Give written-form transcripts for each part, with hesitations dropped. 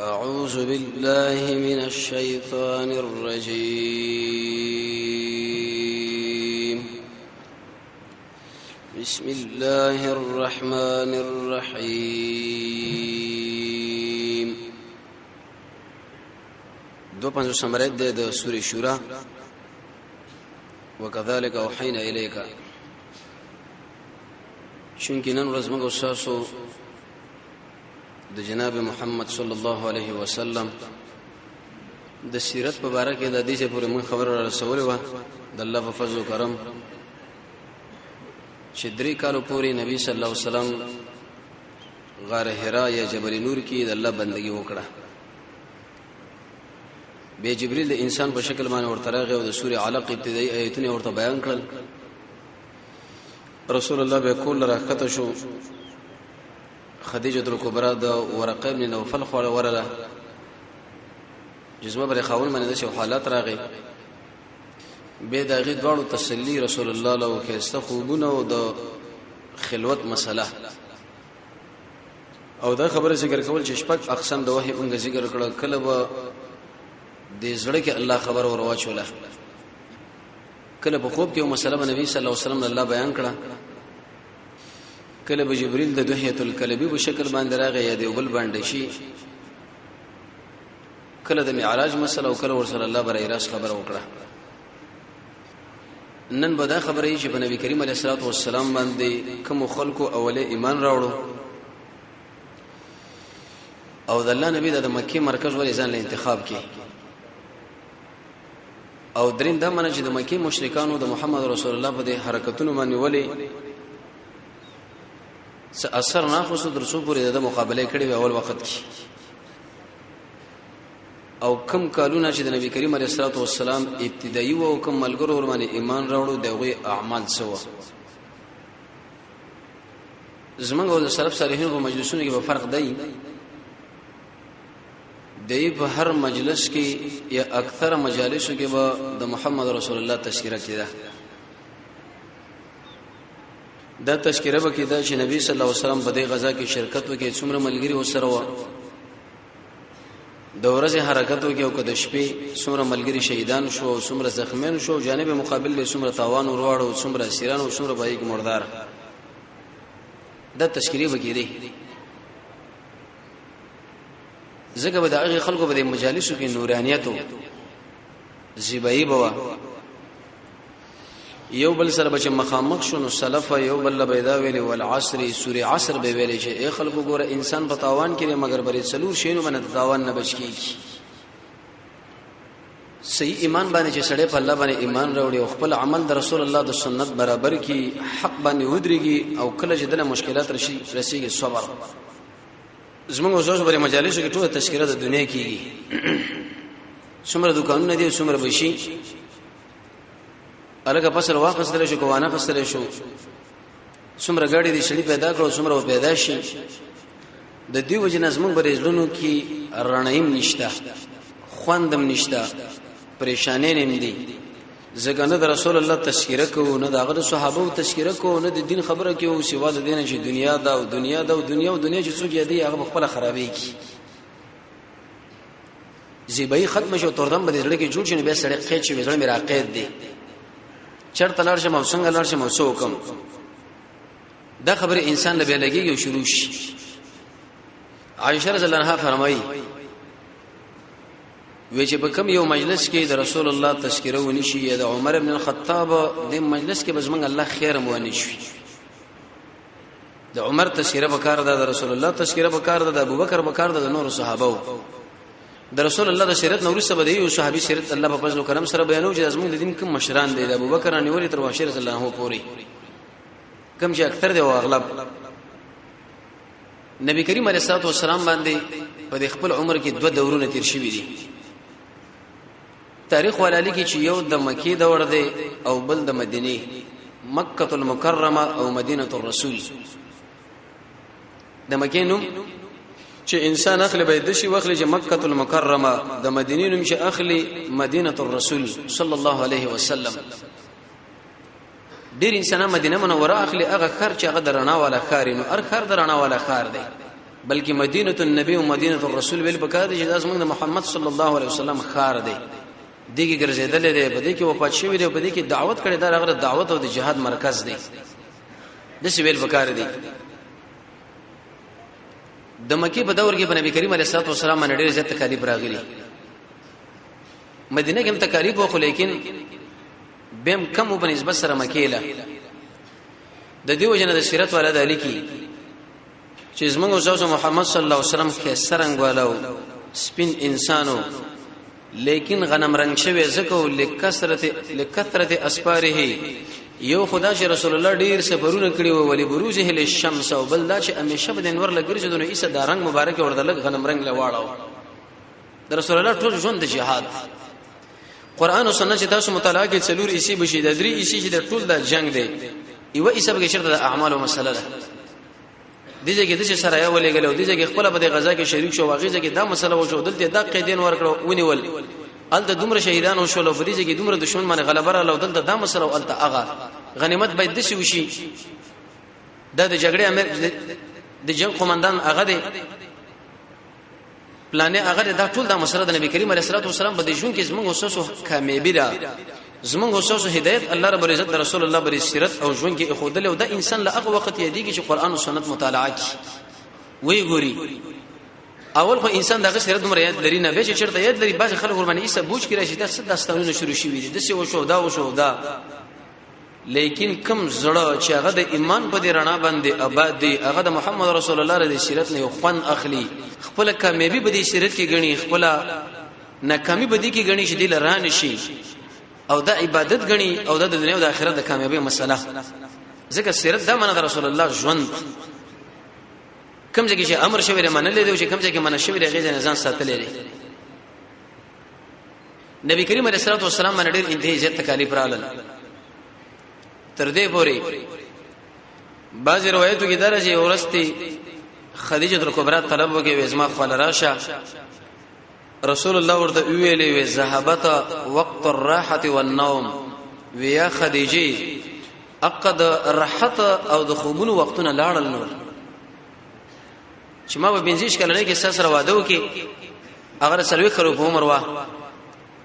أعوذ بالله من الشيطان الرجيم. بسم الله الرحمن الرحيم. 52 نمبر آیت دی د سورې شورا. وکذالک اوحینا الیک. چونکی نن ورځ موږ تاسو د جناب محمد صلی الله علیه وسلم د سیرت په باره کې د دې چې پورې موږ خبره را رسولې وه د الله په فضل او کرم چې 3 کالو پورې نبی صلی الله علیه وسلم غار حرا یا جبل نور کې د الله بندگی وکړه. به جبريل د انسان په شکل باندې ورته راغی او د سورې علق ابتدایي آیتونه ورته بیان کړل. رسول الله به کول راکته شو. خدیجه الکبرى د ورقه ابن نوفل خو ورله جذبه بر خاون باندې د حالات راغی. به د غي دواړو تسلی رسول الله له خسته خوبونه او د خلوت مسله او دا خبره ذکر کول چې شپږ اقسام د وحی اونګه ذکر کړه. کله به د زړه کې الله خبر ور واچوله، کله په خوب کې مسله نبی صلی الله علیه وسلم الله بیان کړه، کله به جبريل د دحیه الکلبی په شکل باندې راغی یا د بل باندې شي، کله د معراج مسله او کله ورسره الله برای راس خبره وکړه. نن به دا خبره یې چې په نبی کریم علیه الصلاۃ والسلام باندې کوم خلکو اوله ایمان راوړو او د الله نبی د مکه مرکز ولې ځان له انتخاب کړي. او دریم دا منه چې د مکه مشرکانو د محمد رسول الله په دې حرکتونو باندې ولې څه اثر نه خو تر څو پورې د مقابله کړې وی اول وخت کې. او کم کالونه چې د نبی کریم علیه الصلاۃ والسلام ابتدایي او کم ملګرو ور باندې ایمان راوړو دغه اعمال څه و. زمونږ او د سلف صالحینو په مجلسونو کې به فرق دی. دی په هر مجلس کې یا اکثر مجالسو کې به د محمد رسول الله تذکرہ کیده. دا تذکرہ به کیده چې نبی صلی الله علیه وسلم په دې غزا کې شرکت وکړي، څومره ملګری وسره و، د ورځې حرکت وکړي او که د شپې څومره ملګری شهیدان شو او څومره زخمیان شو، جانب مقابل له څومره تاوان ورواړو، څومره اسیران او څومره بایک مردار. دا تذکرې به کیدې ځکه به د هغه خلکو په دې مجالسو کې نورانیت او زیبایي به وه. یو بل سره به مخامخ شو نو سلف یو بل به دا ویلې والعصر، سورې عصر به ویلې چې ای خلکو ګوره انسان په تاوان کې مګر بری څلور شینو باندې تاوان نه بچ کیږي. صحیح ایمان باندې چې سړی په الله باندې ایمان راوړي او خپل عمل د رسول الله د سنت برابر کی، حق باندې ودرېږي او کله چې دله مشکلات راشي رسیږي صبر. زمونږ اوس بری مجالسو کې ټول تذکرہ د دنیا کیږي، څومره دکانونه دي، څومره بشي، الګه فصل واخستل شو کوانه خستل شو، څومره غاړي دي شړی پیدا کړو، څومره پیدا شي. د دې وجه نه زمونږ بری زړونو کې رڼایم نشته، خوندم نشته، پریشانې نیم دي. ځکه نه د رسول الله تذکرہ کوو، نه د هغه د صحابه تذکرہ کوو، نه د دین خبره کوو، سوا د دین چې دنیا دا او دنیا دا او دنیا او دنیا چې څوک یادې هغه خپل خرابې کی. زیبای ختم شو تردم به زړه کې جوړ شي، بیا سړی قید شي، زړه مې راقید دی، چرته لاړ شم او څنګه لاړ شم او څه وکم. دا خبره انسان له بیا لګیږي او شروع شي. عائشه رضی الله عنها فرمایي وی چې په کوم یو مجلس کې د رسول الله تذکره ونشي یا د عمر ابن الخطاب د مجلس کې بس موږ الله خیر مو ونشي. د عمر تذکره وکړه، د رسول الله تذکره وکړه، د ابوبکر وکړه، د نور صحابه د رسول الله د سیرت نور سره به یو صحابي سیرت الله په فضل او کرم سره بیانو چې زموږ د دین کوم مشران دي، د ابوبکر نیولې تر وحشی رضی الله عنه پورې کوم چې اکثر دی او اغلب نبی کریم علیه الصلاه والسلام باندې په خپل عمر کې دوه دورونه تیر شوي دي. تاریخ والا لیکي چې یو د مکی دور دی او بل د مدینه، مکه المکرمه او مدینه الرسول. د مکې نوم چې انسان اخلي به د شي واخلي چې مکه المکرمه، د مدینه نوم چې اخلي مدینه الرسول صلی الله علیه وسلم. ډیر انسانان مدینه منوره اخلي، هغه خر چې هغه درنا والا خار نو هر خر درنا والا خار دی. بلکې مدینه النبی او مدینه الرسول ویل پکار دي چې دا زموږ د محمد صلی الله علیه وسلم خار دی، دغه ګرځیدل دی، په دې کې وفات شوی دی، په دې کې دعوت کړي، دا هغه دعوت او د جهاد مرکز دی، د څه ویل پکار دي. د مکی په دور کې په نبی کریم علیه الصلاه والسلام باندې ډېر زیات تکالیف راغلي. مدینه کې هم تکالیف وو، خو لیکن بهم کم په نسبت سره مکی له د دیو جن د سیرت والا د لیکي چې زمونږ استاد محمد صلی الله علیه وسلم کې سرنګ والو سپین انسانو، لیکن غنم رنگ شوی زکو لکثرت اسفاره. یو خدا چې رسول الله ډیر سفرونه کړی وو، ولی بروزه للشمس، او بل دا چې همیشه به د انور لګرځي، نو ایسه دا رنگ مبارک ورته لګ غنم رنگ لواړو. د رسول الله ټول ژوند د جهاد، قران او سنت چې تاسو مطالعه کې څلور ایسی بشي، د درې ایسی چې د ټول د جنگ دی، یو ایسه به شرط د اعمالو مسله ده. دې ځای کې د سره یو ولېګل او دې ځای کې خپل په دې غزا کې شریک شو، واغې ځای کې دا مسله وشو، دلته دا قیدین ورکړو ونیول، الته دومره شهیدان وشول او په دې ځای کې دومره دشمن باندې غلبه راغله، دلته دا مسله او الته هغه غنیمت باید دسی وشي. دا د جګړې امیر، د جنگ قومندان هغه دی، پلانې هغه دا ټول دا مسله د نبی کریم علیه الصلاه والسلام په دې ژوند کې زموږ اوسو کامیابی ده، زموږ اوسو هدایت الله رب العزت د رسول الله بری سیرت او ژوند کې خودل، او دا انسان له هغه وخت یادېږي چې قران او سنت مطالعه کی وی ګوري. اول خو انسان دغه سیرت دومره یاد لري نه به چې چرته یاد لري، بعض خلک ور باندې ایسه بوج کې راشي، دا څه داستانونه شروع شوي دي، د څه وشو دا وشو دا، لیکن کم زړه چې هغه د ایمان په دې رڼا باندې آباد دی، هغه د محمد رسول الله رضی سیرت نه یو خوند اخلي، خپل کامیابی په دې سیرت کې غني، خپل ناکامي په دې کې غني چې دل ران شي، او دا عبادت غني، او دا د دنیا او د آخرت د کامیابی مسله. ځکه سیرت دا منه د رسول الله ژوند کوم ځای کې چې امر شوی دی منل دی، او چې کوم ځای کې منع شوی دی هغه ځان ساتلی دی. نبی کریم علیه الصلاه والسلام باندې ډېر انتهایی زیات تکالیف رالل، تر دې پورې بعض روایتو کې درجه ورستي خدیجه الکبرى طلب وکي وزما خپل راشه، رسول الله ورته ویلې وی ذهبت وقت الراحه والنوم، ویا خدیجه اقد راحت او د خوبونو وختونه لاړل نور، چې ما به بنزیش کله کې سره واده وکي، هغه سلوي خلو په عمر وا،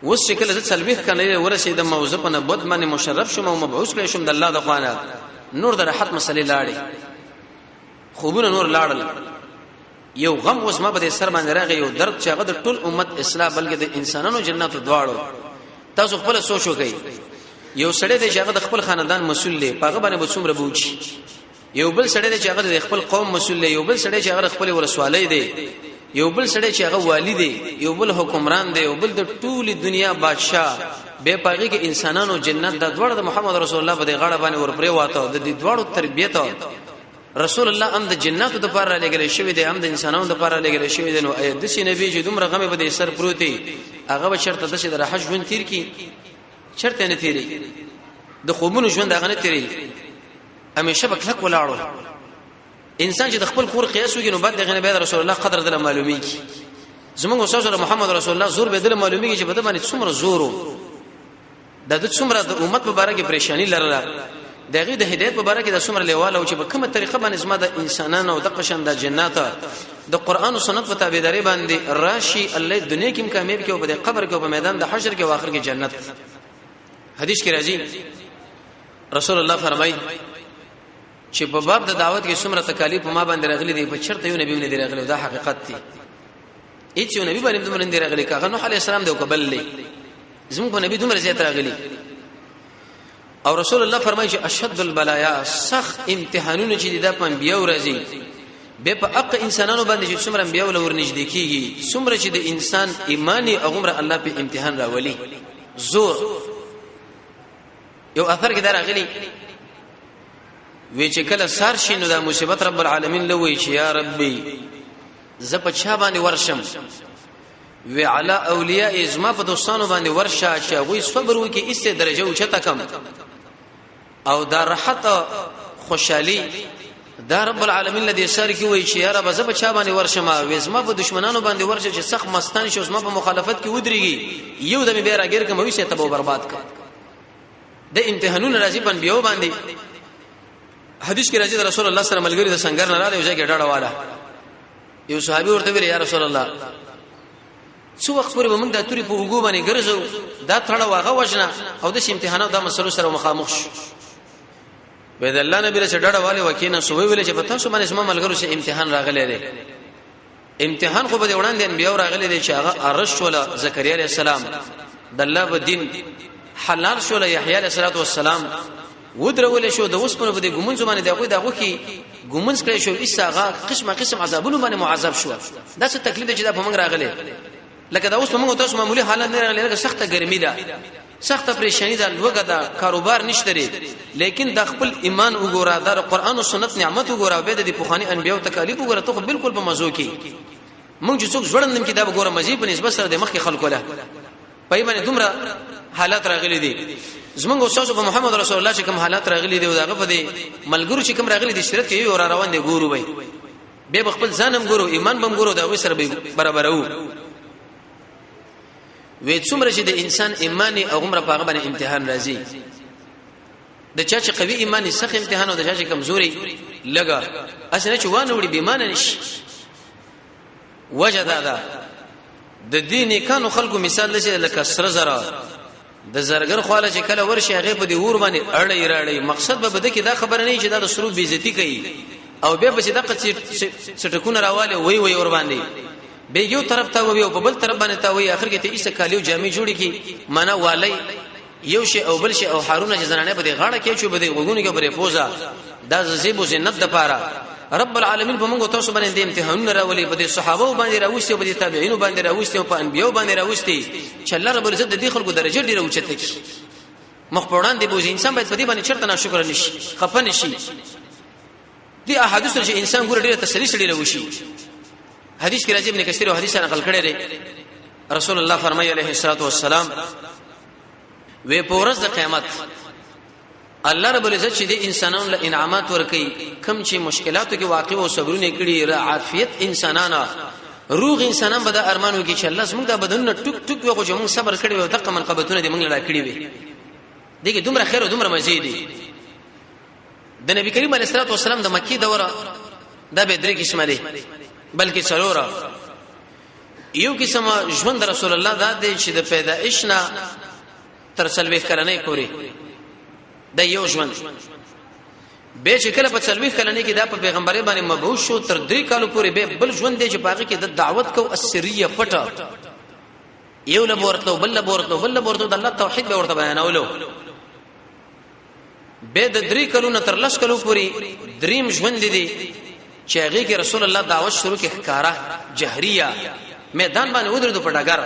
اوس چې کله زه 40 کله ورسېدم او زه په نبوت باندې مشرف شوم او مبعوث کړی شوم د الله د خوانه، نور د راحت مسلې لاړې، خوبونه نور لاړل، یو غم اوس ما په دې سر باندې راغی، یو درد چې هغه د ټول امت اصلاح بلکې د انسانانو جنت دواړو. تاسو خپل سوچ وکړئ، یو سړی دی چې هغه د خپل خاندان مسؤل دی، پاغه باندې به څومره بوج، یو بل سړی دی چې هغه د خپل قوم مسؤل دی، یو بل سړی چې هغه خپل ولسوالۍ دی، یو بل سړی چې هغه والی دی، یو بل حکمران دی، یو بل د ټولي دنیا بادشاه، به پاغي کې انسانانو جنت د دواړو د محمد رسول الله په دې غاړه باندې ورپرې واته، د دې دواړو تربیت رسول الله هم د جناتو د پاره لګل شوی دی، هم د انسانانو د پاره لګل شوی دی. نو اې د سي نبی چې دومره غمه به دې سر پروتي، هغه به چرته د سي د راحت ژوند تیر کی؟ چرته نه تیری، د خوبونو ژوند هغه نه تیری، همیشه به کلک ولاړو. انسان چې د خپل کور قیاس وکړي نو بعد دغه نه به رسول الله قدر دله معلومیږي. زمونږ استاد محمد رسول الله زور به دله معلومیږي چې په دې باندې څومره زورو، د څومره د امت مبارکه پریشانی لرله، دغه د هدایت مبارکه د څومره لیواله او چې په کومه طریقه باندې زما د انسانانو او د قشن د جنات د قران او سنت په تابعداري باندې راشي، الله دنیا کې کامیاب کې او په قبر کې او په میدان د حشر کې او آخر کې جنت. حدیث کې راځي رسول الله فرمایي چې په باب د دعوت کې څومره تکالیف ما باندې راغلي دي، په چرته یو نبی نه دی راغلی، دا حقیقت دی. هیڅ یو نبی باندې دومره نه دی راغلی، کاغه نوح علی السلام دی او کبل دی، زموږ په نبی دومره زیات راغلي. او رسول الله فرمایي چې اشد البلایا، سخت امتحانونه چې د په انبیو راځي، به په اق انسانانو باندې چې څومره انبیو لور نږدې کیږي، څومره چې د انسان ایمانی هغه الله په امتحان راولي زور. یو اثر کې دا راغلی وی چې کله سار شي نو دا مصیبت رب العالمین لوي چې یا ربي زه په چا باندې ورشم، وی علی اولیاء ازما په دوستانو باندې ورشه چې هغه صبر وکي ایسته درجه اوچته کم، او دا راحت خوشحالي دا رب العالمین لدی سر کې وای چې یاره زه په چا باندې ورشم، وې زما په دشمنانو باندې ورشه چې سخت مستان شي، زما په مخالفت کې ودرېږي، یو دمه بیا راګیر کوم وي چې تبو برباد کړ. د امتحانونو راځي پن بیو باندې. حدیث کې راځي د رسول الله صلی الله علیه وسلم ملګری د سنگر نه راغلی او ځای کې ډاډه والا یو صحابي ورته ویل، یا رسول الله، څو وخت پورې به موږ د توري په وګو باندې ګرځو؟ دا تړه واغه وجنه او د امتحانات د مسلو سره مخامخ شو. وې د الله نبی رسول ډډه والے وکینه سو، ویل چې په تاسو باندې زما ملګرو سره امتحان راغلی دی. امتحان خو به وړاندې انبیو راغلي دي چې هغه ارش ولا زکریا علی السلام، د الله په دین حلال شول یحیی علیه السلام، ودرول شو د وسپنو په دې ګمنځ باندې، دغه دغه کې ګمنځ کړی شو، ایسا هغه قسمه قسم عذابونو باندې معذب شو. دا څه تکلیف چې دا په موږ راغلی، لکه دا اوس موږ تاسو معمولی حالت نه راغلی، لکه سخته ګرمي ده، سخته پریشانی ده، لوګه ده، کاروبار نشته لري، لیکن د خپل ایمان وګوره، د قرآن او سنت نعمت وګوره، به د پوخاني انبیو تکالیف وګوره، ته بالکل په مزو کې. موږ چې څوک ځوړندم کې دا وګوره، مزي په نسبت سره د مخکې خلکو له پای باندې دومره حالات راغلي دي. زمونږ استاد په محمد رسول الله چې کوم حالات راغلي دي او داغه په دې ملګرو چې کوم راغلي دي، شرط کې یو را روان دي، ګورو به خپل ځانم ګورو، ایمان بم ګورو، دا وسره به برابرو. وې څومره چې د انسان ایمان او عمر په هغه باندې امتحان راځي، د چا چې قوي ایمان سخت امتحان او د چا چې کمزوري لګا اسنه چې وانه وړي بیمانه نشي. وجه دا ده، د دې نیکانو خلکو مثال لسی لکه سره زره د زرګر خواله چې کله ورشي، هغه په دې اور باندې اړې راړې. مقصد به بده کې دا خبره نه چې دا د سرو بیزتی کوي او بیا پسې دغه څټکونه راواله وای وای ور باندې، به یو طرف ته وي او په بل طرف باندې ته وي، اخر کې ته ایسه کالیو جامې جوړی کی، معنا والی یو شی او بل شی او حارونه چې زنانه په دې غاړه کې چې په دې غوګونو کې پرې پوزا، دا زیب زینت د پاره. رب العالمین په موږ تاسو باندې د امتحانونه راولي، په دې صحابه باندې راوستي، په دې تابعین باندې راوستي، په انبیو باندې راوستي، چې الله رب العزت د دې خلکو درجه ډیره اوچته کړي، مخ په وړاندې بوزي. انسان باید په دې باندې چرته ناشکر نشي، خپه نشي. دې احادیث چې انسان ګوره ډیره تسلی سړي لوشي. حدیث کې راځي، ابن کثیر او حدیث نقل کړی دی، رسول الله فرمایي علیه الصلاۃ والسلام، وې په ورځ د قیامت الله رب العزت چې د انسانانو له انعامات ورکي، کم چې مشکلاتو کې واقع او صبرونه کړي، عافیت انسانانو، روغ انسانان به د ارمانو کې چې الله زموږ د بدنونه ټوک ټوک وي، خو چې موږ صبر کړی او دغه منقبتونه دې موږ لړا کړی وي، دغه دومره خیر او دومره مزید دي. د نبی کریم علیه الصلاه والسلام د مکی دوره دا به درې قسمه دي، بلکې څلوره. یو قسم ژوند رسول الله دا دی چې د پیدائش نه تر څلوېښت کلنۍ پورې دا یو ژوند به، چې کله په څلوېښت کلنۍ کې دا په پیغمبري باندې مبعوث شو، تر 3 کالو پورې به بل ژوند دی چې پاغه کې د دعوت کو اسریه پټه، یو لبورتلو بل لبورتلو بل لبورتلو، د الله توحید به ورته بیانولو. به د 3 کلونو تر 10 کلو پورې دریم ژوند دی چې هغه کې رسول الله دعوت شروع کې ښکارا جهریه میدان باندې ودرېدو په ډګر.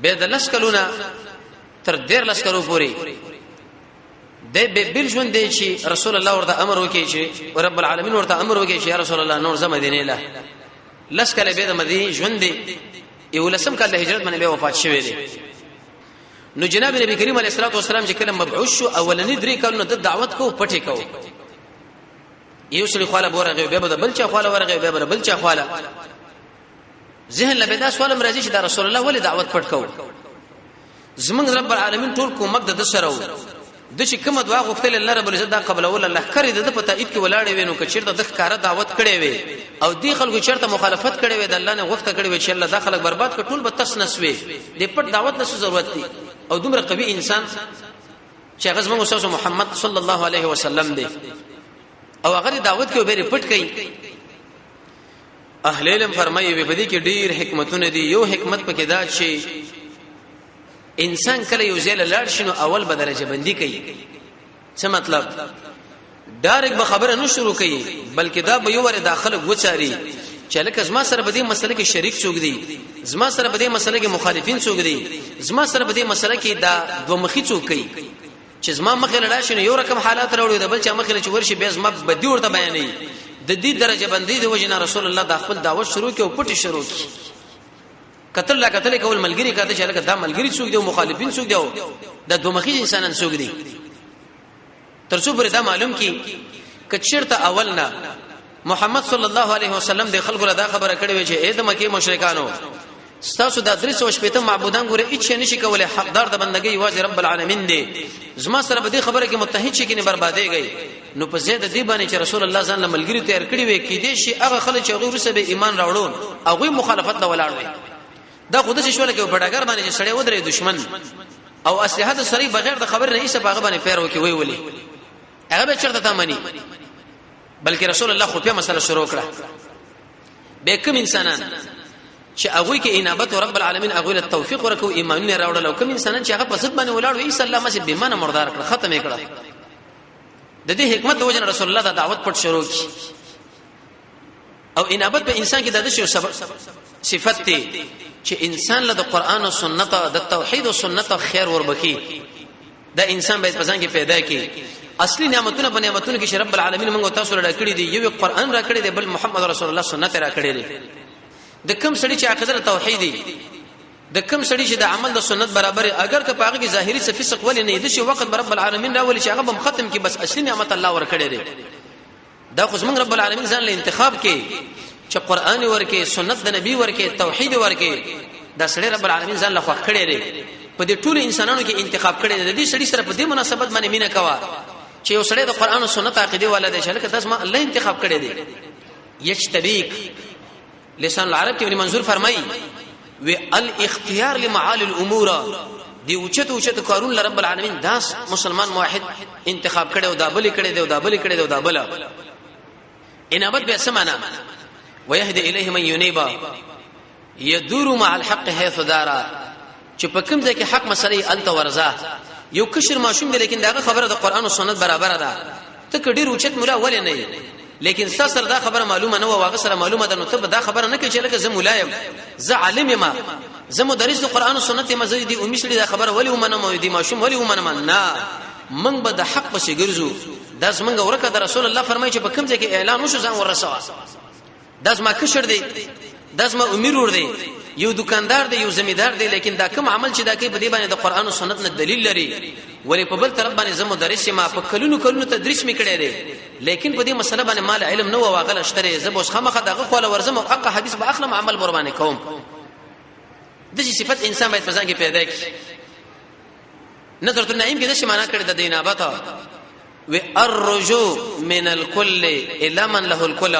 به د 10 کلونه تر 13 کلو پورې د به بل ژوند دی چې رسول الله ورته امر وکړي، چې رب العالمین ورته امر وکړي چې یا رسول الله نور زمه دینه له 10 کله به د مدینه ژوند دی. یو لسم کال د هجرت باندې به وفات شوی دی. نو جناب نبی کریم علیه الصلاه والسلام چې کله مبعوث شو، اولنې 3 کلونه د دعوت کو پټې کو، یو سړي خواله ورغی، به بل چا خواله ورغی، به بل چا خواله. ذهن له دا سوال مرضی چې دا رسول الله ولې دعوت پټ کو؟ زمونږ رب العالمین ټول کومک د سره وو، د چې کومه دعا غوښتل الله رب العزت دا قبلول، الله کړی د په تایید کې ولاړې وینو. که چیرته د ښکارا دعوت کړي وي او دی خلکو چیرته مخالفت کړي وي، د الله نه غوښته کړي وي چې الله دا خلک برباد کړ، ټول به تس نسوي. د پټ دعوت نه ضرورت دی او دومره قوي انسان چې هغه زموږ استاد محمد صلی الله علیه وسلم دی او هغه دعوت کې به پټ کړي. اهل علم فرمایي په دې کې ډیر حکمتونه دي. یو حکمت پکې دا چې انسان کله یو ځای لاړ شي نو اول به درجه بندي کوي. څه مطلب؟ ډایرک به خبره نه شروع کوي، بلکې دا به یو ور داخله وڅاري چې لکه زما سره په دې مسله کې شریک څوک دي، زما سره په دې مسله کې مخالفین څوک دي، زما سره په دې مسله کې دا دوه مخي څوک کوي، چې زما مخې لړا شي یو رقم حالات راوړي، د بل چا مخې لړ ورشي به زما بدی ورته بیانې. د دې درجه بندي د وجنه رسول الله د خپل دعوت شروع کې او پټي شروع کې قتل لا قتل کول، ملګری کاته چې لکه دا ملګری څوک دی او مخالفین څوک دی او د دوه مخې انسانان څوک دي، ترڅو پر دا معلوم کی. کچرته اول نه محمد صلی الله علیه وسلم د خلکو له دا خبره کړې وي چې اې د مکه مشرکانو، ستاسو دا 360 معبودان ګوره هیڅ شي نشي کولای، حقدار د بندګۍ یوازې رب العالمین دی. زما سره به دې خبره کې متحد شي کې نه بربادېږي. نو په زید دی باندې چې رسول الله ځان له ملګری تیار کړی وي، کې دې شي هغه خلک چې هغه ورسره به ایمان راوړو، هغه مخالفت له ولاړ وي. دا خود څه شول کې په ډګر باندې چې سړی ودرې دشمن او اسلحه د سړی بغیر د خبر نه ایسه باغ باندې پیر وکي وی ولي، هغه به چرته تا مني. بلکې رسول الله خو په مسله شروع کړه، به کوم انسانان چې هغه کې انابت رب العالمین هغه له توفیق ورکو ایمانونه راوړل، او کوم انسانان چې هغه په ضد باندې ولاړ وي، صلی الله علیه وسلم به مردار کړ، ختم یې کړه. د دې حکمت د وجه رسول الله دا دعوت پټ شروع کی. او انابت په انسان کې د دې سبب صفت دی چې انسان له د قران او سنت، د توحید او سنت خیر وربخي. دا انسان باید په ځان کې پیدا کړي. اصلي نعمتونه په نعمتونو کې چې رب العالمین موږ تاسو را کړی دی، یو قران را کړی دی، بل محمد رسول الله سنت را کړی دی. د کم سړي چې عقیده توحید دی، د کم سړي چې د عمل د سنت برابر، اگر که پاغه کې ظاهري څه فسق ولې نه، د شي وخت رب العالمین راولي چې هغه بم ختم کی، بس اصلي نعمت الله ور کړی دی. دا خو زمونږ رب العالمین ځان له انتخاب کې چې قران ورکې، سنت د نبی ورکې، توحید ورکې، دا سړی رب العالمین ځان له خوښ کړی دی، په دې ټول انسانانو کې انتخاب کړی دی. د دې سړي سره په دې مناسبت باندې مینه کوه چې یو سړی د قران او سنت عقیده والا دی، چې لکه تاسو ما الله انتخاب کړی دی. یجتبیک لسان العرب کې ابن منظور فرمایي و الاختيار لمعالي الامور، دی اوچت اوچت کارون رب العالمین داس مسلمان موحد انتخاب کړي او دا بل کړي دی او دا بل کړي دی او دا بل. انابت به سمانا ويهدي اليه من ينيب يدور مع الحق حيث دار، چې په کوم ځای کې حق مسلې الته ورزه. یو کشر ماشوم دی لیکن داغه خبره د قران او سنت برابر ده، ته ډیر اوچت مولا ولې نه، لیکن ستا سره دا خبره معلومه نه و، واغه سره معلومه ده، نو ته دا خبره نه کوي چې لکه زه مولا یم، زه عالم یم، زه مدرس د قران او سنت یم، زه دې امي سړي دا خبره ولې ومنم، دې ماشوم ولې ومنم؟ نه، موږ به د حق پسې ګرځو. دا زمونږ ورکه د رسول الله فرمایي چې په کوم ځای کې اعلان وشو ځان ورسوه. دا زما کشر دی، دا زما امیر ور دی، یو دکاندار دی، یو زمیدار دی، لیکن دا کوم عمل چې دا کوي په دې باندې د قران او سنت نه دلیل لري. ولې په بل طرف باندې زمو درس ما په کلونو کلونو تدریس میکړی دی، لیکن په دې مسله باندې مال علم نه واغله شتره، زه بوس خامخه دغه خو ورزم او حق حدیث به اخلم عمل بر باندې کوم. د دې صفت انسان باید په ځان کې پیدا کړي. نظرت النعیم کې د شي معنا کړی د دینابت و الرجوع من الكل الى من له الكل،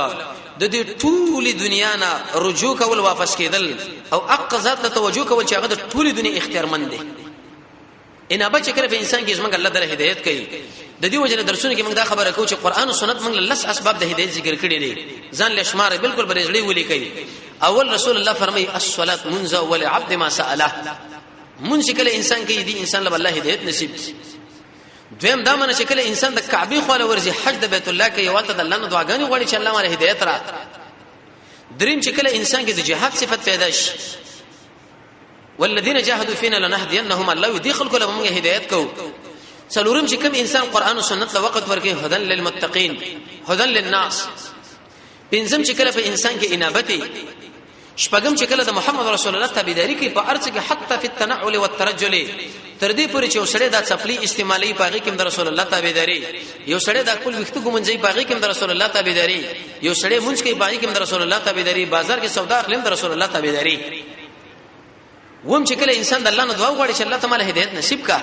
د دې ټول دنیا نه رجوع کول، واپس کېدل او اق ذات ته توجه کول چې هغه د ټول دنیا اختیارمند دی. ان ابا چې کله په انسان کې زمونږ الله تعالی هدایت کوي، د دې وجه نه درسونه کې موږ دا خبره کوو چې قران او سنت موږ لس اسباب د هدایت ذکر کړی دي، ځان له شمار بالکل برېزړی ولي کوي. اول رسول الله فرمایي الصلاه منذ ولعبد ما ساله، مونږ کله انسان کې دي انسان له الله هدایت نصیب کړي. دویم دا منه چې کله انسان د کعبه خواله ورځي، حج د بیت الله کوي، او ته د الله نه دعاګانې غواړي چې الله مال هدایت را. دریم چې کله انسان کې د جهاد صفت پیدا شي، والذین جاهدوا فینا لنهدینهم، الله دې خلکو له موږ هدایت کو. څلورم چې کوم انسان قران او سنت له وخت ورکې، هدن للمتقین هدن للناس. پنځم چې کله په انسان کې انابت، شپږم چې کله د محمد رسول الله تابعداري کوي په ارڅ کې، حتی فی التنعل والترجل، تر دې پورې چې وسړی دا څپلی استعمالي پاغي کې د رسول الله تابعداري، یو سړی دا خپل وختو ګمنځي پاغي کې د رسول الله تابعداري، یو سړی مونږ کې پاغي کې د رسول الله تابعداري، بازار کې سودا اخلي د رسول الله تابعداري. وم چې کله انسان د الله نه دعا وغواړي چې الله تعالی هدایت نصیب کا،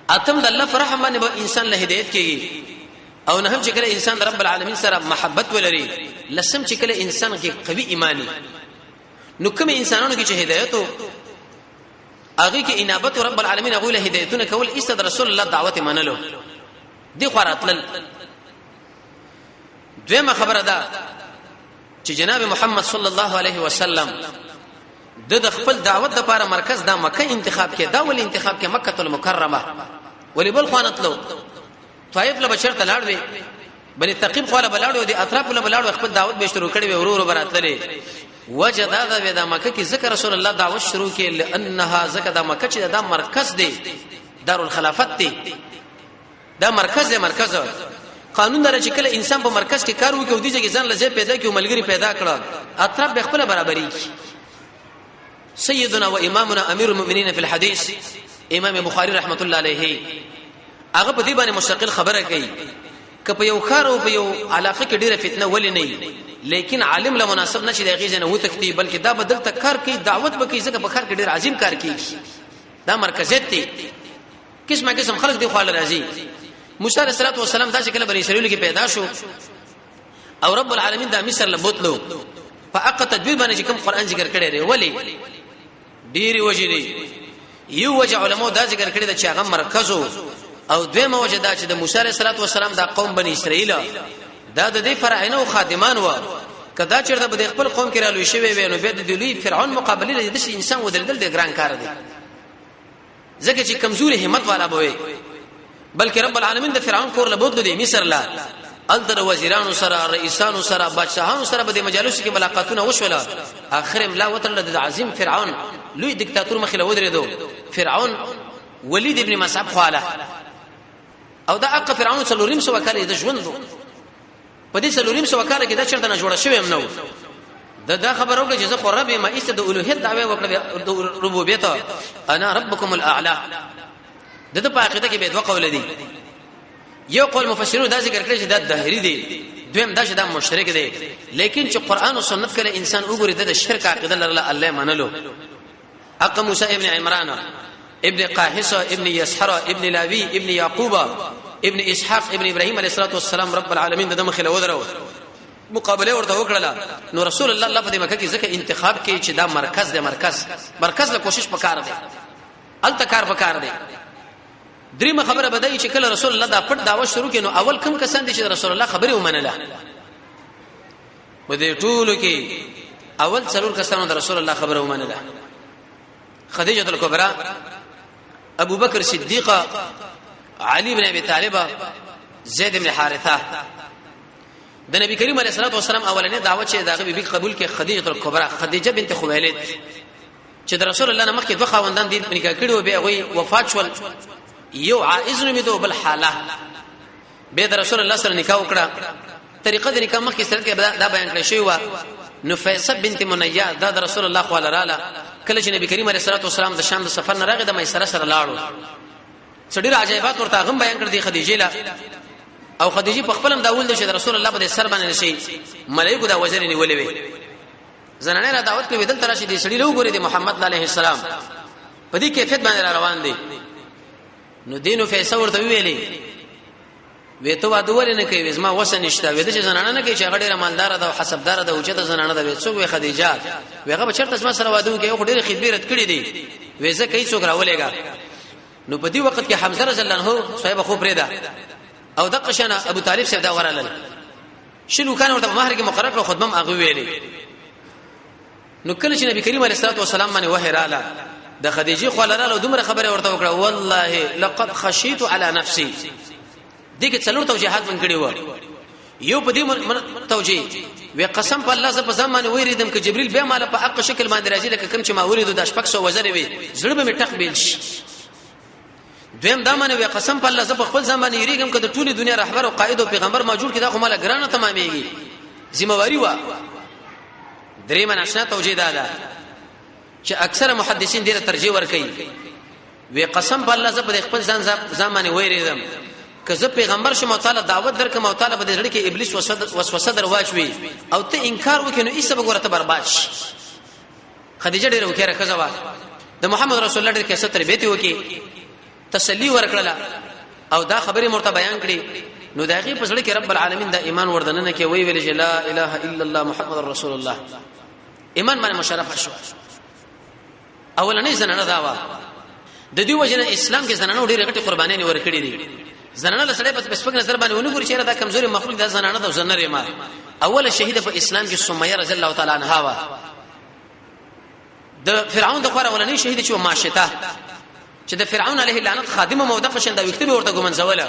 اتم د الله فرحم باندې به انسان له هدایت کیږي. او نه هم چې کله انسان د رب العالمین سره محبت ولري. لسم چې کله انسان کې قوي ایمانی، نو کوم انسانانو کې چې هدایت او هغه کې انابت رب العالمین هغه له هدایتونه کول، ایست رسول الله دعوت منلو دی خوراتل. دویمه خبره ده چې جناب محمد صلی الله علیه وسلم د خپل دعوت د لپاره مرکز دا مکه انتخاب کې، دا ول انتخاب کې مکه المکرمه، ولې بل خوانتلو طائف له بشر ته لاړ وي، بني ثقيب خو له بلاړو دي، اطراف له بلاړو، خپل دعوت به شروع کړي وي، ورور براتلې. وجه دا ده د مکه کې ذکر رسول الله دعوت شروع کړي، لانها زکه د مکه چې دا مرکز دی، دارالخلافت دی، دا مرکز دی. مرکز قانون دره چې کله انسان په مرکز کې کار وکړي او دې کې ځان لزه پیدا کړي او ملګری پیدا کړه، اطراف به خپل برابرۍ. سيدنا وامامنا امير المؤمنين في الحديث امام بخاري رحمت الله عليه هغه په دې باندې مستقل خبره کوي، که په یو خار او په یو علاقه کې ډیره فتنه ولې نه، لیکن عالم له مناسب نشي د غیزه نه وتښتي، بلکې دا بدل ته کار کوي، دعوت به کوي، ځکه په کار کې ډیر عظیم کار کوي. دا مرکزیت دی، قسمه قسم خلک دی خو راځي. موسی علیه السلام دا چې کله بنی اسرائیل کې پیدا شو او رب العالمین دا مصر له بوتلو، په اقه تدبیر باندې کوم قران ذکر کړی دی، ولی ډېری وجې دي. یو وجه علماء دا ذکر کړی دا چې هغه مرکزو، او دویمه وجه دا چې د موسی علیه السلام دا قوم بنی اسرائیل دا د دې فرعون او خادمان و، کدا چیرته به خپل قوم کې رالوي شوی وي نو بیا د لوی فرعون مقابله لري، د انسان ودرېدل د ګران کار دی، ځکه چې کمزوري همت والا به وي. بلکې رب العالمین د فرعون کور له بوتلو دی مصر لا، الته وزیرانو سره، رئیسانو سره، بادشاهانو سره به د مجالس کې ملاقاتونه وشول. اخر ملا وتل د عظیم فرعون لوی دیکتاتور مخې له ودرېدو، فرعون ولید ابن مصعب خواله، او دا اقا فرعون څلوریم سو کال د ژوند په دې څلوریم سو کال کې دا چرته نه جوړ شوی هم نه و. د دا خبر وکړه چې زه خو رب ما ایسته د الوهیت دعوی وکړه، د ربوبیت، انا ربکم الاعلى. د په عقیده کې به دوه قول دي. یو قول مفسرینو دا ذکر کړی چې دا دهری دی، دویم دا چې دا مشرک دی. لیکن چې قران او سنت کله انسان وګوري د شرک عقیده لرله الله منلو. اق موسی ابن عمران ابن قاحس ابن یسحر ابن لاوی ابن یعقوب ابن اسحاق ابن ابراهیم علیه السلام رب العالمین د مخې له ودرو مقابله ورته وکړه. نو رسول الله الله په دې مکه کې ځکه انتخاب کوي چې دا مرکز دی، مرکز مرکز له کوشش پکار دی، الته کار پکار دی. دریمه خبره بدای چې کله رسول الله دا پټ دعوت شروع کړي نو اول کم کسان دي چې رسول الله خبره ومنله؟ په دې ټولو کې اول څلور کسانو د رسول الله خبره ومنله: خدیجه الکبرى، ابو بکر صدیق، علی بن ابي طالب، زید بن حارثه. د نبی کریم علیه الصلاه والسلام اولنې دعوت چې داغه بیبي قبول کې خدیجه الکبرى، خدیجه بنت خویلد، چې د رسول الله نه مخکې دوه خاوندان دي نکاح کړي او بیا غوي وفات شول، یو عائز نومېدو بل حاله. به د رسول الله سره نکاح وکړه. طریقه د نکاح مخکې سره کې دا بیان کړی شوی و. نو فیصل بنت منیا دا د رسول الله خو لاله کله چې نبی کریم علیه الصلاه والسلام د شام د سفر نه راغی د میسره سره لاړو، څډیر عجایبات ورته غم بیان کړ دی خدیجه لا. او خدیجه په خپلم دا ول چې رسول الله په سر باندې نشي ملائکه دا وزن نیولې وي، زنانه را دعوت کوي دلته راشي دي سړي له وګوري د محمد علیه السلام په دې کیفیت باندې را روان دي. نو دینو فیصله ورته ویلې وې ته واده ولې نه کوي؟ زما وسه نشته. وې د زنانه نه کوي چې هغه ډیره مالدار ده او حسبدار ده او چې د زنانه ده. وې څوک؟ وې خدیجه. وې هغه چرته زما سره واده وکړي، خو ډیره خدمت رد کړې دي. وې زه کوي څوک راولېګا. نو په دې وخت کې حمزه رضی الله عنه صاحب خو پرې ده او د قشنه ابو طالب صاحب دا ورالل شنو کان ورته مہر کې مقرر کړ، خدمم هغه ویلې. نو کله چې نبی کریم علیه الصلاه والسلام باندې وحی رااله د خدیجه خو لاله دومره خبره ورته وکړه، والله لقد خشیت علی نفسی. دې کې څلور توجیهات من کړی و. یو په دې توجیه وی قسم په الله ز په زمانه ویریدم ک جبريل به مال په اق شکل باندې راځي لکه کوم چې ما وریدو د شپږ سو وزر وی زړه به می ټق بیل شي. دویم دا معنی وی قسم په الله ز په خپل ځان باندې یریږم که د ټولي دنیا رهبر او قائد او پیغمبر ما جوړ کړي دا خو مال ګرانه تمامېږي ذمہ واری وا. درې من اشنا توجیه دا ده چې اکثره محدثین ډیره ترجیح ور کوي. وی قسم په الله ز په خپل ځان ځان باندې ویریدم که زه پیغمبر شم او تعالی دعوت درکم او تعالی په دې زړه کې ابلیس وسوسه در واچوي او ته انکار وکې نو ایسه به ګوره ته برباد شي. خدیجه ډیره وکړه خزه وا د محمد رسول الله ډیر کیسه تربیت وکي، تسلی ورکړله او دا خبره مرته بیان کړي. نو دا غي په زړه کې رب العالمین دا ایمان وردننه کې وی ویل چې لا اله الا الله محمد رسول الله، ایمان باندې مشرف شو. اولنې زنانه دا وا د دې وجنه اسلام کې زنانه ډېرې غټې قربانۍ ورکړې دي. زنانه له سړی په سپک نظر باندې ونه ګوري چې دا کمزوري مخلوق دا زنانه ده زنره ما. اوله شهید په اسلام کې سمیه رضی الله تعالی عنها وا د فرعون د خور اولنې شهید چې ماشته چې د فرعون علیه لعنت خادمه موده قشن دا وخت به ورته ګمنځوله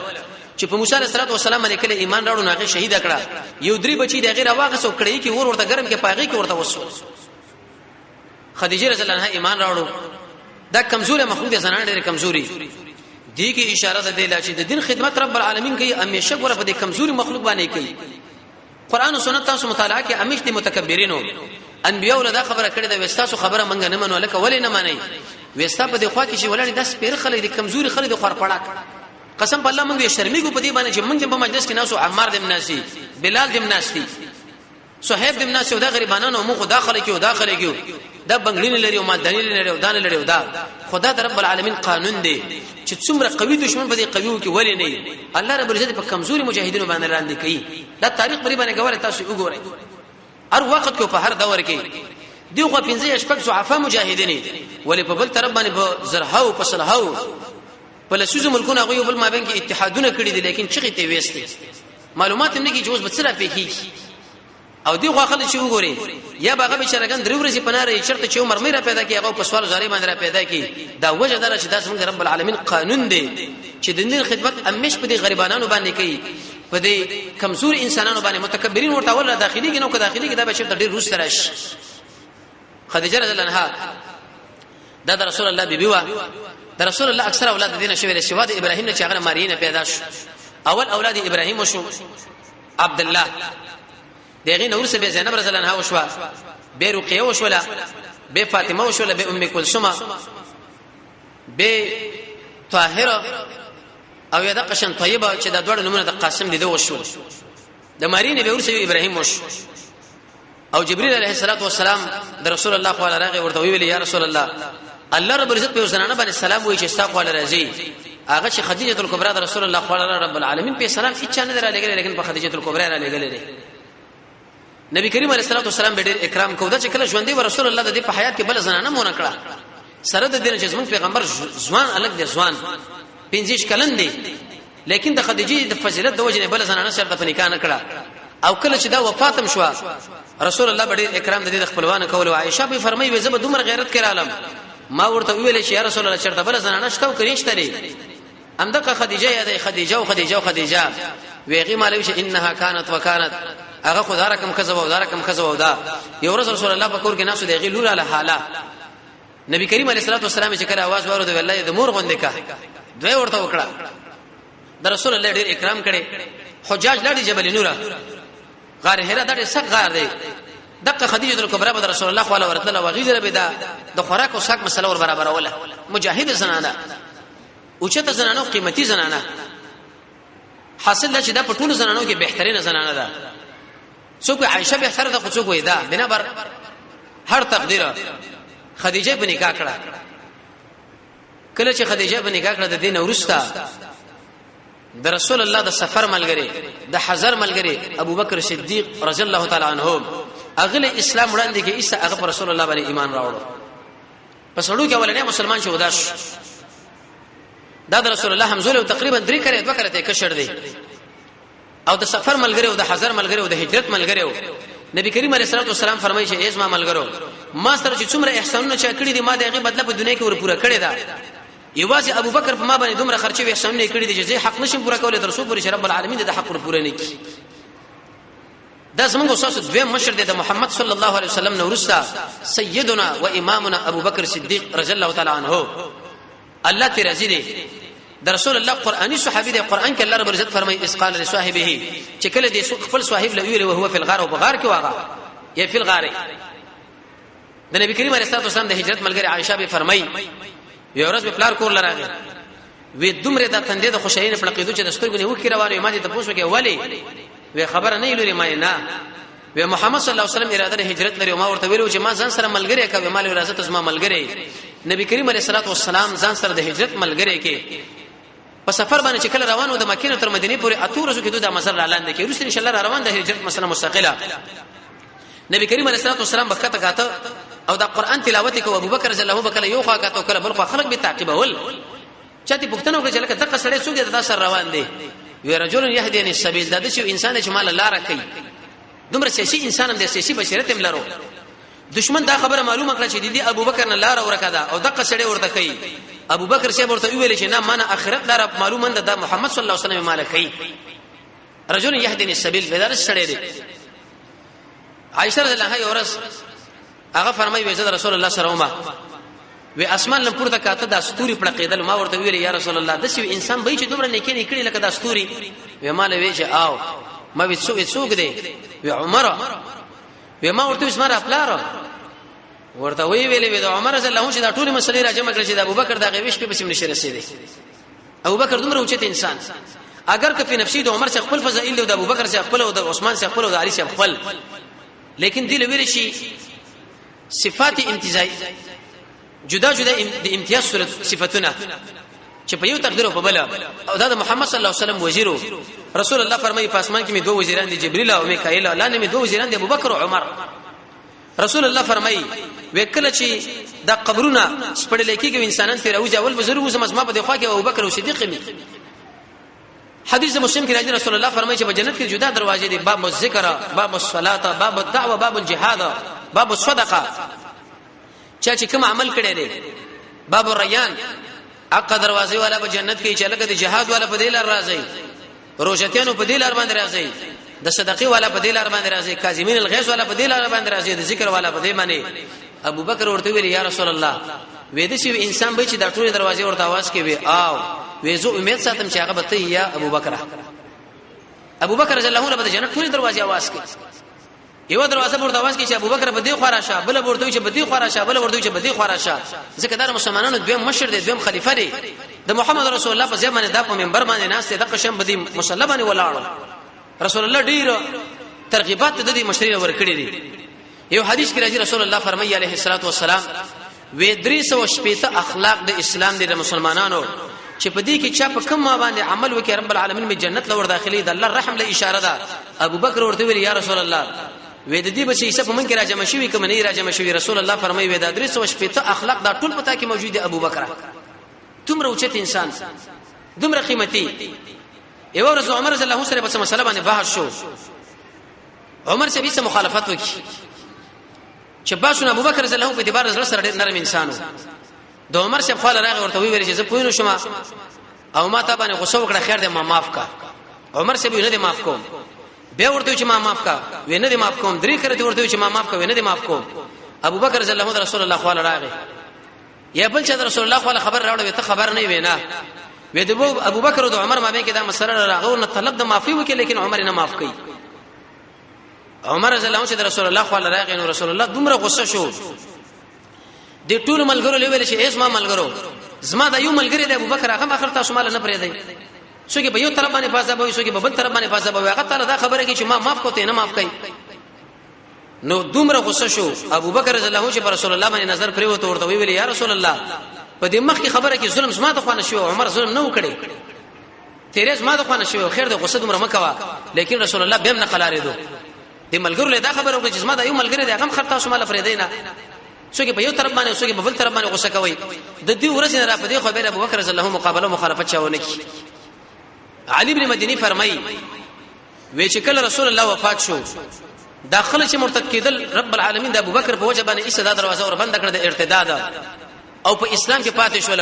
چې په موسی علیه السلام باندې کله ایمان راوړو نو هغه شهید کړه. یو درې بچی د غیر واغسو کړی کې ور ورته ګرم کې پاغي کې ورته وسو. خدیجه رضی الله عنها ایمان راوړو. دا کمزوري مخلوق دي، زنان ډېر کمزوري دي کې اشاره ده دی چې د دین خدمت رب العالمین کوي همیشه ګوره په دې کمزوري مخلوق باندې کوي. قران او سنت تاسو مطالعه کې همیشه دي متکبرینو انبیاء له دا خبره کړې ده وستاسو خبره منګ نه منو لکه ولې نه مانی وستا په دې خوا کې چې ولړې داس پیر خلک دي کمزوري خلک دي خور پړاک. قسم په الله موږ شرمېږو په دې باندې چې موږ په مجلس کې ناسو عمار دم ناسي بلال دم ناشتي صہیب دم ناس دا غریبانو مو خدا خلک یو دا خلک یو دا بنگړي نه لري او مالداري نه لري او دا نه لري او دا خدا د رب العالمین قانون دی چې څومره قوي دشمن به دې قوي وکي ولې نه الله رب العزت په کمزوري مجاهدینو باندې لاندې کوي. دا تاریخ پرې باندې ګوره، تاسو وګورئ هر وخت کې، په هر دور کې دیو خو 15 شپږ ضعفا مجاهدین، ولې په بل طرف باندې په زرهاو، په سلهاو، په لسیزو ملکونه هغه یو بل مابین کې اتحادونه کړي دي، لیکن چغې ته وېستي معلومات نه کی چې اوس به څه را پیښیږي. او دی خو خلک چې وګوري یا باغه به چرګان درې ورځې پناره چرته چې عمر مې را پیدا کی، هغه په سوال زارې باندې را پیدا کی. دا وجه دره چې دا زموږ رب العالمین قانون دی چې د دین خدمت همیش په دې غریبانو باندې کوي، په دې کمزور انسانانو باندې. متکبرین ورته ولا داخلي کې نو که داخلي کې دا به چرته ډیر روس راشي. خدیجه رضی الله عنها دا د رسول الله بیبي وا، د رسول الله اکثر اولاد دینه شوی، سوا د ابراهیم نه چې هغه مارینه پیدا شو. اول اولاد ابراهیم شو عبد الله، دغه نور سه به زینب رضی الله عنها وشو، به رقیه وشوله، به فاطمه وشوله، به ام کلثوم، به طاهره او یا د قشن طیبه چې دا دوه نمونه د قاسم دي وشو. د مارینه به ورسې ابراهیم وشو. او جبريل عليه الصلاه والسلام د رسول الله خو راغی، ورته ویل یا رسول الله، الله رب العزت په زنانه باندې سلام وایي چې ستا خو راځي. هغه چې خدیجه الکبرى د رسول الله خو رب العالمین په سلام هیڅ نه درا لګل، لیکن په خدیجه الکبرى را لګل. نبی کریم علیه الصلاه والسلام به ډیر اکرام کو. دا چې کله ژوندۍ و رسول الله د دې په حیات کې بل زنانه مونږ کړه، سره د دې چې زموږ پیغمبر ځوان الګ دی، ځوان 25 کلن دی، لیکن د خدیجې د فضیلت د وجې نه بل زنانه سره په نکاح نه کړه. او کله چې دا وفاتم شو، رسول الله ډېر اکرام د دې خپلوانو کول. عائشه به فرمایي وې زه دومره غیرت کړم، ما ورته ویل چې یا رسول الله، چرته بل زنانه شته او کريشته لري؟ همدغه خدیجه یې خدیجه او خدیجه او خدیجه ویغي مالوي چې انها كانت وكانت، هغه خدا رقم خزه و دا رقم خزه و دا. یو ورځ رسول الله په کور کې ناسو، دغه لور له حاله نبی کریم علیه الصلاه والسلام چې کله आवाज ورو دی، والله د مور غوندې کا دوی ورته وکړه. د رسول الله ډیر اکرام کړي. حجاج لاړ جبل نور، غار حرا، دا ډیر سخت غار دی. دغه خدیجه الکبرى به رسول الله خو ورتله وغیره به دا د خوراک او ساک مسله ور برابروله. مجاهد زنانه، اوچته زنانه، قیمتي زنانه. حاصل دا چې دا په ټولو زنانو کې بهترینه زنانه ده. څوک عائشه بهتره ده، خو څوک وای دا بنابر هر تقدیر خدیجه په نکاح کړه. کله چې خدیجه په نکاح کړه، د دین ورسته د رسول الله د سفر ملګری، د حضر ملګری ابو بکر صدیق رضی الله تعالی عنہ اغله اسلام وړاندې کې ایسه هغه پر رسول الله باندې ایمان راوړو. په سړو کې اولنې مسلمان شو. داش دا د رسول الله همزول او تقریبا درې کړي دوه کړي ته کشر دی، او د سفر ملګری او د حضر ملګری او د هجرت ملګری. نبی کریم علیه الصلاه والسلام فرمایي چې ایزما ملګرو، ما سره چې څومره احسانونه چا کړی دي، ما د هغه بدله په دنیا کې ور پوره کړی دا. یوازې ابو بکر په ما باندې دومره خرچه او احسانونه کړی دي چې زه حق نشم پوره کولای، تر څو پورې چې رب العالمین د حق ور پوره نه کړي. دا زمونږ استاد دویم مشر دی د محمد صلی الله علیه وسلم نورستا، سیدنا و امامنا ابو بکر صدیق رضی الله تعالی عنہ، الله تی راضی دی. د رسول الله قرآني صحابي دی. قرآن کې الله رب العزت فرمایي اس قال لصاحبه، چې کله دې خپل صاحب له ویل، او هو فی الغار، او بغار کې واغه یا فی الغار. د نبی کریم علیه الصلاه والسلام د هجرت ملګری عائشه به فرمایي یو ورځ به پلار کور لراغی، وی دومره د تندې د خوشحالۍ نه پړقېدو چې د سترګو نه وکي روانې. ما دې ته پوښتنه کې ولی؟ وی خبره نه لوري. ما نه وی محمد صلی الله علیه وسلم اراده د هجرت لري، ما ورته ویلو چې ما ځان سره ملګری کوي، مال راځه ته زما ملګری. نبی کریم علیه الصلاه والسلام ځان سره د هجرت ملګری کې په سفر باندې چې کله روانو د مکې نه تر مدینه پورې اتو ورځو کې دوی د مزل را لاندې کې روسته ان شاء الله روان د هجرت مسله مستقله. نبی کریم علیه الصلاه والسلام بخته کاته او دا قران تلاوت کو. ابو بکر رضی الله عنه کله یو خوا کاته کله بل خوا، خلک به تعقیبول. چاته پښتنه وکړه چې لکه دغه سړی څوک دی دا سره روان دی؟ وی رجل يهديني السبيل، دا د انسان چې مال لار کوي. دومره سیاسي انسان هم د سیاسي بشریت هم لرو. دشمن دا خبره معلومه کړه چې د دې ابوبکر نه لار ورکه ده او دغه سړی ورته کوي. ابوبکر صاحب ورته ویل چې نه، مانه اخرت لار معلومه ده، دا محمد صلی الله علیه وسلم مال کوي. رجل يهديني السبيل بدر سړی دی. عائشه رضی الله عنها یو ورځ هغه فرمایي وې زه رسول الله سره ومه، وی اسمان لم پورته کاته، د ستوري پړقېدل. ما ورته ویل یا رسول الله، د سیو انسان به چې دومره نیکی نه کړي لکه د ستوري؟ وی ما له وی چې آو. ما وی څوک څوک دی؟ وی عمر. وی ما ورته اسمار خپلار ورته وی ویلې وی د عمر رضی الله عنه چې دا ټول مسلې راجمع کړې چې د ابوبکر دا غوښ په پسیم نشي رسیدي. ابوبکر دومره اوچت انسان، اگر که په نفسي د عمر څخه خپل فضایل، د ابوبکر څخه خپل، او د عثمان څخه خپل، او د علي څخه خپل. لیکن دی لویل شي صفات امتیازي، جدا جدا د امتیاز صورت صفاتونه چې په یو تقدیر او په بل. او دا د محمد صلی الله علیه وسلم وزیرو. رسول الله فرمایي، په اسمان کې می دوه وزیران دي، جبرئیل او میکائیل، لاندې می دوه وزیران دي، ابوبکر او عمر. رسول الله فرمایي، وکله چې دا قبرونه سپړل کېږي، انسانان تیر اوځي، اول بزرګ وزم ما په دغه کې ابوبکر او صدیق می. حدیث مسلم کې راځي، رسول الله فرمایي چې په جنت کې جدا دروازې دي، باب الذکر، باب الصلاه، باب الدعوه، باب الجهاد، باب الصدقه، چا چې کوم عمل کړی دی، باب الریان. اقا دروازې والا په جنت کې چې لکه د جهاد والا په دې لار راځي، روزتیانو په دې لار باندې راځي، د صدقې والا په دې لار باندې راځي، کاظمین الغیظ والا په دې لار باندې راځي، د ذکر والا په دې باندې. ابو بکر ورته ویل، یا رسول الله، وې د شی انسان به چې د ټولې دروازې ورته आवाज کوي، او وې زه امید ساتم چې هغه به ته یا ابو بکر. ابو بکر رضی الله عنه به جنت ټولې دروازې आवाज کوي. یو دروازه ورته आवाज کوي چې ابو بکر په دې خوا راشه، بل ورته چې په دې خوا راشه، بل ورته چې په دې خوا راشه، ځکه دا مسلمانانو دویم مشر دی، دویم خلیفہ دی. د محمد رسول الله په ځای باندې دا په منبر باندې ناس دی، د قشم په دې مصلی باندې ولاړ. رسول الله ډیر ترغیبات د دې مشرۍ ورکړي دي. یو حدیث کې راځي، رسول الله فرمایي علیه الصلاۃ والسلام، وې درې سو شپېته اخلاق د اسلام دی د مسلمانانو، چې په دې کې چا په کوم ما باندې عمل وکړي، رب العالمین می جنت لور داخلي. د الله رحم له اشاره ده. ابو بکر ورته ویل، یا رسول الله، وې د دې بچي حساب مونږ کې راجم شوی کوم نه راجم شوی؟ رسول الله فرمایي، وې دا درې سو شپېته اخلاق دا ټول پتا کې موجود دي. ابو بکر دومره اوچت انسان، دومره قیمتي. یو ورځ عمر رضی الله سره په مسله باندې بحث شو، عمر سره به مخالفت وکړي چې باسونه. ابو بکر رضی الله په اعتبار زړه سره ډېر نرم انسانو. د عمر صاحب خپل راغی، ورته ویل چې زه پوه نه شوم او ما ته باندې غوسه وکړه، خیر دې، ما معاف کا. عمر صاحب نه دې معاف کوم. بیا ورته چې ما معاف کا، وې نه دې معاف کوم. درې کرته ورته چې ما معاف کا، وې نه دې معاف کوم. ابو بکر رضی الله عنه رسول الله خپل راغی، یا بل چې رسول الله خپل خبر راوړ، ته خبر نه وینا. وې د ابو بکر او د عمر مابین کې دا مسله راغو، نه طلب د معافي وکړي، لیکن عمر نه معاف کړي. عمر رضی الله عنه چې رسول الله خو راغی، نو رسول الله دومره غوسه شو، د ټول ملګرو لویل چې ایس ما ملګرو، زما د یو ملګری د ابو بکر، هغه اخر تاسو مال نه پرې دی، څوک په یو طرف باندې فاصله وي، څوک په بل طرف باندې فاصله وي، هغه تعالی دا خبره کوي چې ما معاف کوته نه معاف کوي. نو دومره غوسه شو ابو بکر رضی الله عنه چې پر رسول الله باندې نظر پریوت، ورته ویل، یا رسول الله، په دې مخ کې خبره کې ظلم زما ته خو نه شو، عمر ظلم نه وکړي، تیرې زما د خو نه شو، خیر د غوسه دومره مکوا. لیکن رسول الله بهم نه قلارې دو، د ملګرو له دا خبره وکړه چې زما د یو ملګری دی، هغه خر تاسو مال فرې دی نه، څوک په یو طرف باندې، څوک په بل طرف باندې غوسه کوي. د دې ورځې نه را په دې خو به ابو بکر رضی الله مقابله مخالفت چاونه کی. علي بن مديني فرمایي، وی چې کله رسول الله وفات شو، داخله چې مرتد کېدل، رب العالمین د ابوبکر په وجه باندې ایسه دا دروازه ور بند کړه د ارتداد، او په اسلام کې پاتې شول.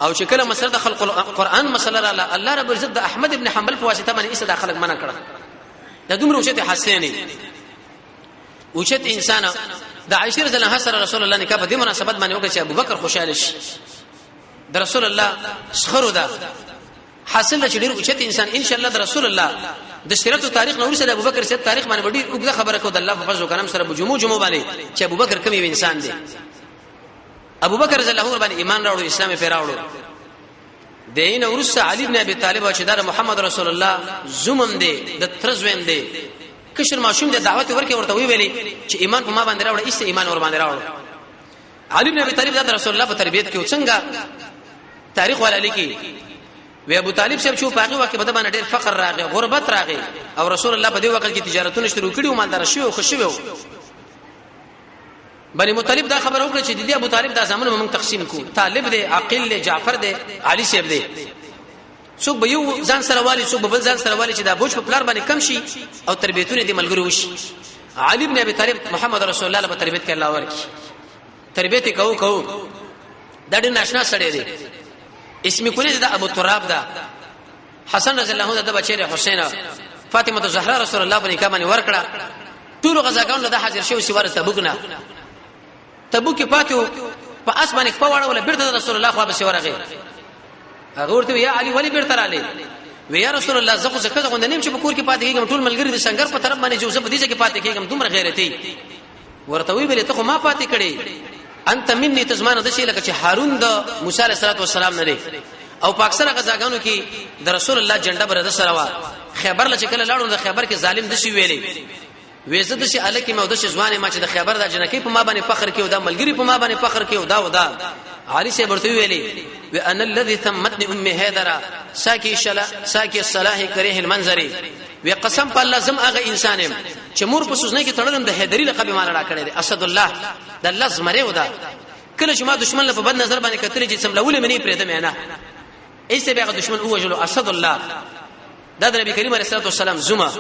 او چې کله مسله د خلق القرآن مسله رااله، الله رب العزت د احمد ابن حنبل په واسطه باندې ایسه دا خلق منع کړه. دا دومره اوچت حسینی اوچت انسان. د عائشه رضی الله عنها سره رسول الله نکاح په دې مناسبت باندې وکړ چې ابوبکر خوشاله شي، د رسول الله سخرو ده. حاصل چې ډیر اوچت انسان. ان شاء الله د رسول الله د سیرت او تاریخ نور سره ابوبکر سره تاریخ باندې ډیر اوږده خبره کو، د الله په فضل او کرم سره جمعو جمعو باندې چې ابوبکر کوم یو انسان دی. ابوبکر رضی الله عنه باندې ایمان راوړو، اسلام یې راوړو. دین ورسته علی ابن ابي طالب چې دا محمد رسول الله زومم دی، د ترزویم دی، کشر ماشوم دی، دعوت ورکې، ورته وی ویلي چې ایمان په ما باندې راوړ، ایسته ایمان ور باندې راوړ. علي ابن ابي طالب د رسول الله په تربیت کې څنګه تاریخ ولا لیکي، وی ابو طالب صاحب چې په هغه وخت کې په باندې ډېر فقر راغی، غربت راغی، او رسول الله په دې وخت کې تجارتونه شروع کړي او مالدار شو او خوشي وو. بني مطلب دا خبر وکړه چې د دې ابو طالب دا زامن موږ تقسیم کو، طالب دی، عقیل دی، جعفر دی، علي صاحب دی، څوک به یو ځان سره والی، څوک به بل ځان سره والی، چې دا بوج په پلار باندې کم شي او تربیتونه دې ملګرو وشي. علي ابن ابي طالب محمد رسول الله په تربیت کې الله ورکی تربیت کو کو. دا ډېر ناشنا سړی دی، اسم کونی دا ابو تراب دا حسن رضی الله عنه د بچی حسین، فاطمه الزهرا رسول الله په نکاح باندې ورکړه. ټول غزاګانو د حاضر شو سیوار تبوک نه، تبوک کې پاتو، په اس باندې خپل واړه بیرته رسول الله خو به سیوار غي. هغه ورته، یا علي، ولی بیرته رااله؟ وی یا رسول الله، زه خو څه غوند نیم چې په کور کې پاتې کېږم، ټول ملګری د سنگر په طرف باندې جوزه په دې ځای کې پاتې کېږم، دومره غیرتی. ورته وی ویل، ته خو ما پاتې کړي، انت مني، تزمانه د شي لکه چې هارون د موسی علیه السلام نه دی. او په اکثره غزاګانو کې د رسول الله جنډه بر د سره وا. خیبر لچ کله لاړو، د خیبر کې ظالم د شي ویلې وې زه د شي الکه مې او د شي ځوانې ما چې د خیبر د جنکی په ما باندې فخر کوي او دا ملګری په ما باندې فخر کوي او دا او دا. علي صاحب ورته ویلي و ان الذي ثمتني امي حیدره ساکي شلا ساکي الصلاح کريه المنظر. وی قسم په الله زم هغه انسان يم چې مور په سوزنه کې تړلم د حیدری لقب مال را کړی دی، اسد الله د الله زمری ودا. کله چې ما دشمن له په بد نظر باندې کتل چې سملولې منی پرې دم نه ایسه بیا دشمن اوجلو اسد الله. دا د نبی کریم علیه الصلاه والسلام زما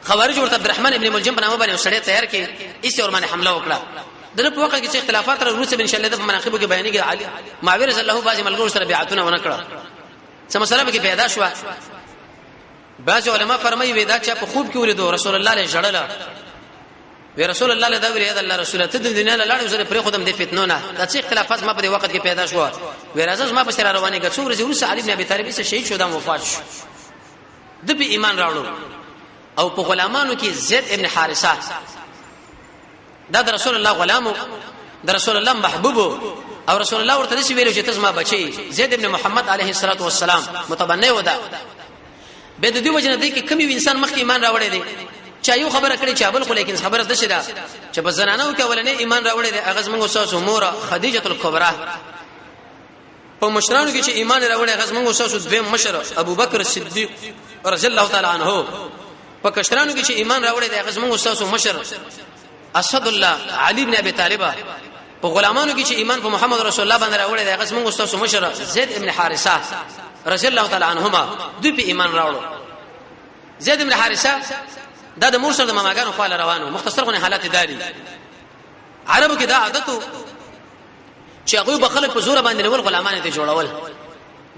خوارج ورته عبدالرحمن ابن ملجم په نامه باندې سړی تیار کړي، ایسه ور باندې حمله وکړه. دغه په وخت کې چې اختلافات را وروسته ان شاء الله د مناقبو کې بیانېږي. علي معاویه رضی الله بعض ملګرو سره بیعتونه ونه کړه، څه مسله به کې پیدا شوه. بعض علما فرمایي وې دا چې په خوب کې ولیدو رسول الله له جړله، وی رسول الله له دا ویل الله رسول ته د دنیا له لاړ سره پرې خودم د فتنو نه دا چې اختلافات ما په دې وخت کې پیدا شو. وی راځه ما په سره روانه کې څو ورځې وروسته علي بن ابي طالب یې شهید شو، دا وفات شو. د په ایمان راوړو. او په غلامانو کې زید ابن حارثه دا د رسول الله غلامو، د رسول الله محبوب، او رسول الله ورته دسی ویلو چې ته زما بچی زید ابن محمد علیه الصلاۃ والسلام متبنی ودا. به د دې وجنه دی کې کمی انسان مخکې ایمان راوړی دی، چا یو خبره کړې چې بل خو لیکن خبره د شي دا چې په زنانو کې اولنې ایمان راوړی دی هغه زموږ استاد مور خدیجه الکبرى. په مشرانو کې چې ایمان راوړی هغه زموږ استاد دویم مشر ابوبکر صدیق رضی الله تعالی عنہ. په کشرانو کې چې ایمان راوړی دی هغه زموږ استاد مشر اسد الله علی بن ابي طالب. په غلامانو کې چې ایمان په محمد رسول الله باندې راوړی دی هغه زموږ استاد مشر زید ابن حارثه رضی الله تعالی عنهما. دوی په ایمان راوړو. زید ابن حارثه دا د مور سره د ماماګانو خواله روانو. مختصر غو حالات داري. عربو کې دا عادتو چې هغه به خلک په زور باندې نور غلامان ته جوړول.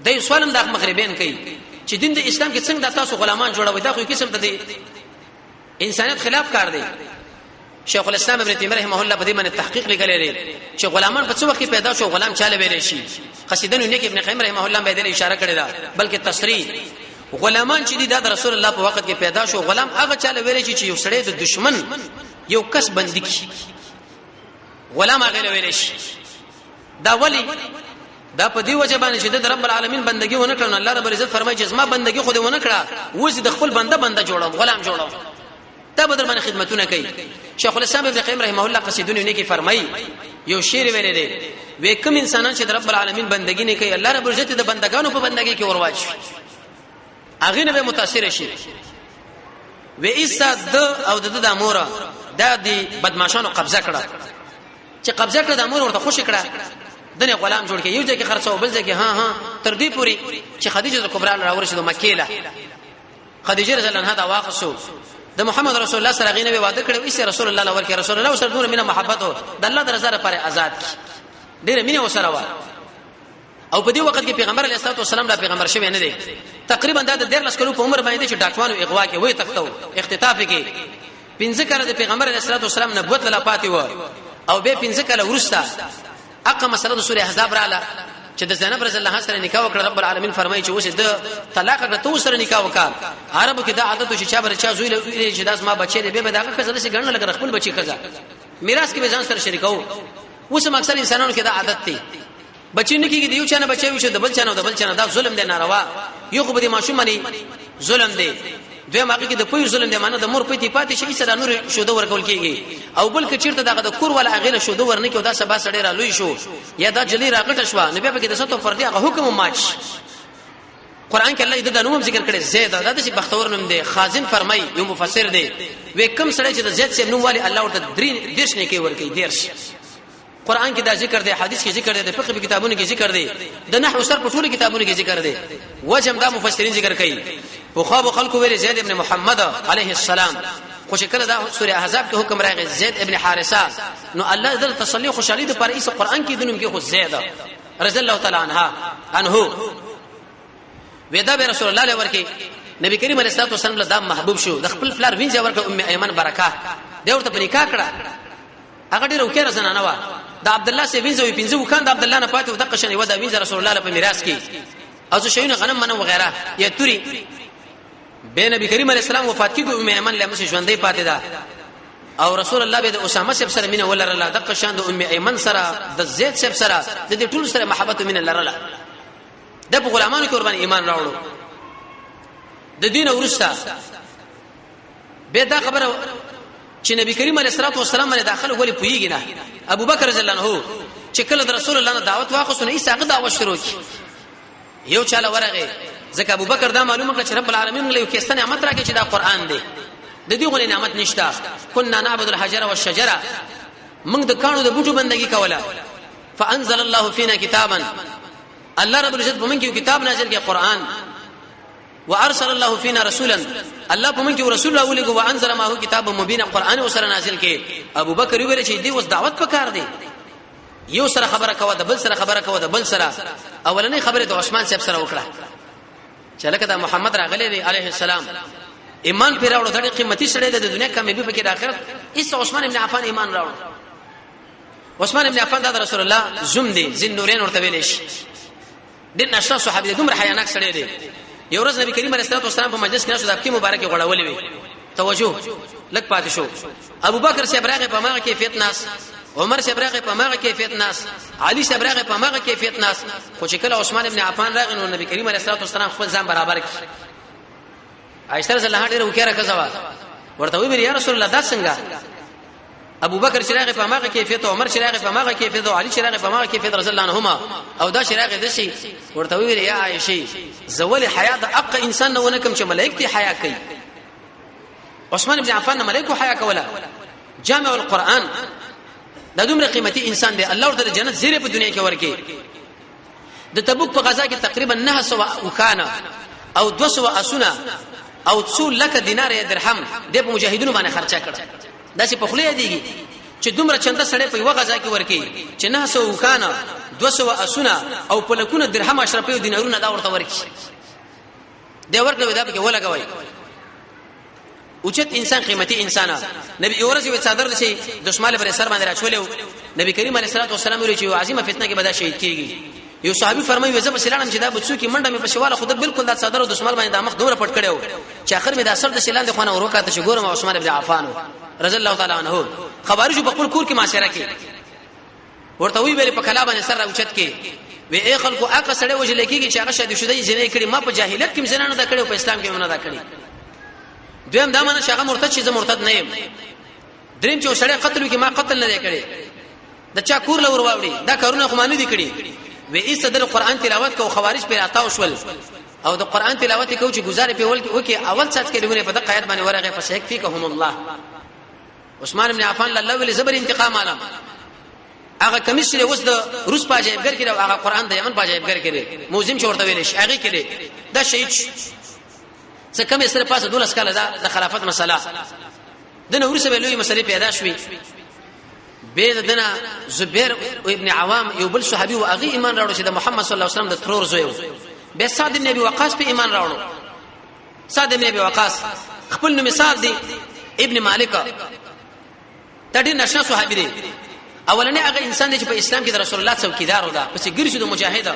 د سوالم د مغربین کوي چې دین د اسلام کې څنګه د تاسو غلامان جوړوي، دا خو قسم ته دی انسانیت خلاف کار دی. شیخ الاسلام ابن تیمیه رحمه الله په دې باندې تحقیق لیکلی دی چې غلامان په څه وخت کې پیدا شو، غلام چاله ویل شي. قصیدنو نیک ابن قیم رحمه الله به دې اشاره کړې ده، بلکې تصریح غلامان چې دي دا د رسول الله په وخت کې پیدا شو. غلام هغه چاله ویل شي چې یو سړی د دشمن یو کس بندي کی، غلام هغه ویل شي. دا ولی دا په دی وجه باندې چې د رب العالمین بندگی ونه کړو. الله رب العزت فرمایي چې زما بندگی خو دې ونه کړه، وځي د خپل بنده بنده جوړم، غلام جوړم، دا به در باندې خدمتونه کوي. شیخ الاسلام ابن قیم رحمه الله قصیدونه نه کې فرمایي، یو شعر ویل دی وې کوم انسانان چې د رب العالمین بندگی نه کوي الله رب العزت د بندگانو په بندگی کې ورواچ هغه نه به متاثر شي. وې ایسا د او د د مور دا د بدمعشانو قبضه کړه، چې قبضه کړه د مور ورته خوشی کړه، دنه غلام جوړ کړي، یو ځای کې خرڅو بل ځای کې ها ها تر دې پوري چې خدیجه کبرا راورسېدو مکې له. خدیجه رضی الله عنها دا واخصو د محمد رسول الله سره غینه واده کړو، ایسه رسول الله لور کې رسول الله سره دونه مینه محبت او د الله د رضا لپاره آزاد کی، ډیره مینه وسره و. او په دې وخت کې پیغمبر علیه الصلاه والسلام لا پیغمبر شوی نه دی، تقریبا دا د 13 کلو په عمر باندې چې ډاکوانو اغوا کې وې تختو اختطاف کې 15 کاله د پیغمبر علیه الصلاه والسلام نبوت لا پاتې و. او به 15 کاله ورسته اقا مسله د سورې احزاب رااله چې د زینب رضی الله عنها سره نکاح وکړه. رب العالمین فرمایي چې اوس د طلاق کړه ته سره نکاح وکړه. عربو کې دا عادت چې چا بر چا زوی له چې داس ما بچی دی به داغه خزه سي ګڼل لکه خپل بچی خزه میراث کې به ځان سره شریکاو. اوس هم اکثر انسانانو کې دا عادت دی، بچی نه کیږي د یو چانه بچی وي چې د بل چانه او د بل چانه، دا ظلم دی ناروا. یو خو به د ماشوم باندې ظلم دی، دوی ماقي کې د پوی ظلم دی، معنی د مور پتی پاتې شي سره نور شوده ورکول کیږي. او بل کې چیرته دغه د کور ولا اغیله شوده ورنه کې دا سبا سړی را لوی شو یا دا جلی راغټه شو نو بیا پکې د ستو فردي هغه حکم ماچ. قران کې الله د نوم ذکر کړي زید، دا د بختور نوم دی. خازن فرمای یو مفسر دی وې کم سړی چې د زید سره نوم والی الله ورته درې دیش نه کې ورکې دیرش. قران کې دا ذکر دی، حدیث کې ذکر دی، د فقه په کتابونو کې ذکر دی، د نحو سر په ټولو کتابونو کې ذکر دی. وجم دا مفسرین ذکر کوي. په خواب خلکو ویل زید ابن محمد علیه السلام، خو چې کله دا سوره احزاب کې حکم راغی زید ابن حارثه، نو الله دل تسلی خوشالي د پر ایس قران کې دنوم کې خو زید رضی الله تعالی عنها عنه ودا به رسول الله له ورکی. نبی کریم علیه الصلاه والسلام له دا محبوب شو، د خپل پلار وینځه ورکه ام ایمن برکه دی ورته په نکاح کړه. هغه ډیره وکړه زنانه وا د عبد الله سی وینځه وی پنځه وکړه د عبد الله نه پاتې او دغه شنه و دا وینځه رسول الله په میراث کې او څه شیونه غنم منه وغیرہ یا توري. به نبی کریم علیه السلام وفات کیږي ام ایمن له مشه ژوندۍ پاتې ده. او رسول الله به د اسامه صاحب سره مینه ولرله، دغه شان د ام ایمن سره، د زید صاحب سره، د دې ټول سره محبت مینه لرله. د په غلامانو کې قربان ایمان راوړو. د دین ورسته به دا خبره چې نبی کریم علیه الصلاه والسلام باندې داخله ولې پویږي نه. ابو بکر رضی الله عنه چې کله د رسول الله نه دعوت واخص نو ایسه هغه دعوت شروع کی، یو چاله ورغه، ځکه ابو بکر دا معلومه کړ چې رب العالمین له یو کیسه نعمت راکړي چې دا قران دی، د دې غو نعمت نشته. كنا نعبد الحجر والشجره، موږ د کانو د بوټو بندگی کوله. فانزل الله فينا كتابا، الله رب العزت په موږ کې کتاب نازل کړ قران. وارسل الله فينا رسولا، الله په موږ کې رسول راولېږو. وانزل ما هو کتاب مبین، قران وسره نازل کړي. ابو بکر ویل چې دی اوس دعوت پکار دی، یو سره خبره کوه، د بل سره خبره کوه، د بل سره. اولنې خبره د عثمان صاحب سره وکړه چې لکه دا محمد راغلی دی عليه السلام، ایمان پر راوړو، د قیمتي سره د دنیا کامیابی پکې د آخرت. ایس عثمان ابن عفان ایمان راوړو. عثمان ابن عفان دا رسول الله زوم دی، زین نورین ورته ویل شي، ډېر ناشنا صحابي دی، دومره حیاناک سړی دی. یو ورځ نبی کریم علیه الصلاه والسلام په مجلس کې ناست، د پکې مبارکي غړولې وي. توجه لک پاتې شو. ابو بکر صاحب راغی په ماغه کیفیت ناس، عمر صاحب راغی په ماغه کیفیت ناس، علي صاحب راغی په ماغه کیفیت ناس. خو چې کله عثمان ابن عفان راغی نو نبی کریم علیه الصلاه والسلام خپل ځان برابر کړ. عائشہ رضی الله عنها ډیره وکړه کزوا ورته ویل، یا رسول الله دا څنګه؟ ابو بکر چراغ په ماغه کیفیت، عمر چراغ په ماغه کیفیت، او علي چراغ په ماغه کیفیت رضی الله عنهما، او دا چراغ دشي. ورته ویل، یا عائشه زول حیا د اق انسان نه ونکم چې ملائک ته حیا کوي. عثمان ابن عفان ملائکه حیا کوله. جامع القرآن دا دومره قیمتي انسان دی، الله ورته جنت زیره په دنیا کې ورکي. د تبوک په غزا کې تقریبا 900 اوخانه او 200 اسونه او څو لک دینار یا درهم د مجاهدینو باندې خرچه کړ. دا چې په خله دیږي چې دومره چنده سړی په یو غزا کې ورکی چې 900 اوخانه، 200 اسونه او په لکونه درهم اشرفي او دینارونه دا ورته ورکی. دی ورکړه دا پکې ولګوي. اوچت انسان، قیمتي انسان. نبی یو ورځ یو څادر شي دشمن پر سر باندې راچولیو. نبی کریم علیه الصلاه والسلام ویل چې عظیمه فتنه کې به دا شهید کیږي. یو صحابي فرمایي زه به سلام چې دا بچو کې منډه مې په شواله خود بالکل دا څادر او دشمن باندې د مخ دومره پټ کړو چې اخر مې دا سر د سلام د خوانه وروکاته چې ګورم عثمان ابن عفان رضی الله تعالی عنہ خوارج په خپل کور کې معاشره کې ورته وی ویل په کلا باندې سر راوچت کې وی ای خلکو هغه سړی وژل کېږي چې هغه شادي شوده زنا کړي، ما په جاهلیت کې زنا نه دا کړي او په اسلام کې نه دا کړي. دویم دا معنی چې هغه مرتد شي، زه مرتد نه یم. دریم چې سړی قتل وکړي، ما قتل نه دی کړی، د چا کور لور واوړي دا کارونه خو ما نه دي کړي. وی ایسته د قرآن تلاوت کو، خوارج پر عطا شول او د قرآن تلاوت کو چې گزارې په ول کې وکي. اول څه کې لونه په دقه آیت باندې ورغه، فسيكفيكهم الله. عثمان ابن عفان الله ویل زبر انتقام عالم هغه کمیس چې اوس د روس په عجایبګر کې هغه قرآن د یمن په عجایبګر کې دی، موزیم چې ورته ویل شي هغه کې دی، دا شهید څه کم سره پاسه 12 کاله دا د خلافت مسله د نو ورسره لوی مسلې پیدا شوې. به دنا زبیر ابن عوام یو بل صحابي او هغه ایمان راوړ چې د محمد صلی الله علیه وسلم د ترور زوی و. به سعد ابن ابي وقاص په ایمان راوړو. سعد ابن ابي وقاص خپل نوم سعد دی ابن مالک، دا ډېر ناشنا صحابي دی. اولنې هغه انسان دی چې په اسلام کې د رسول الله څوکیدار و، دا پسې ګرځي د مجاهد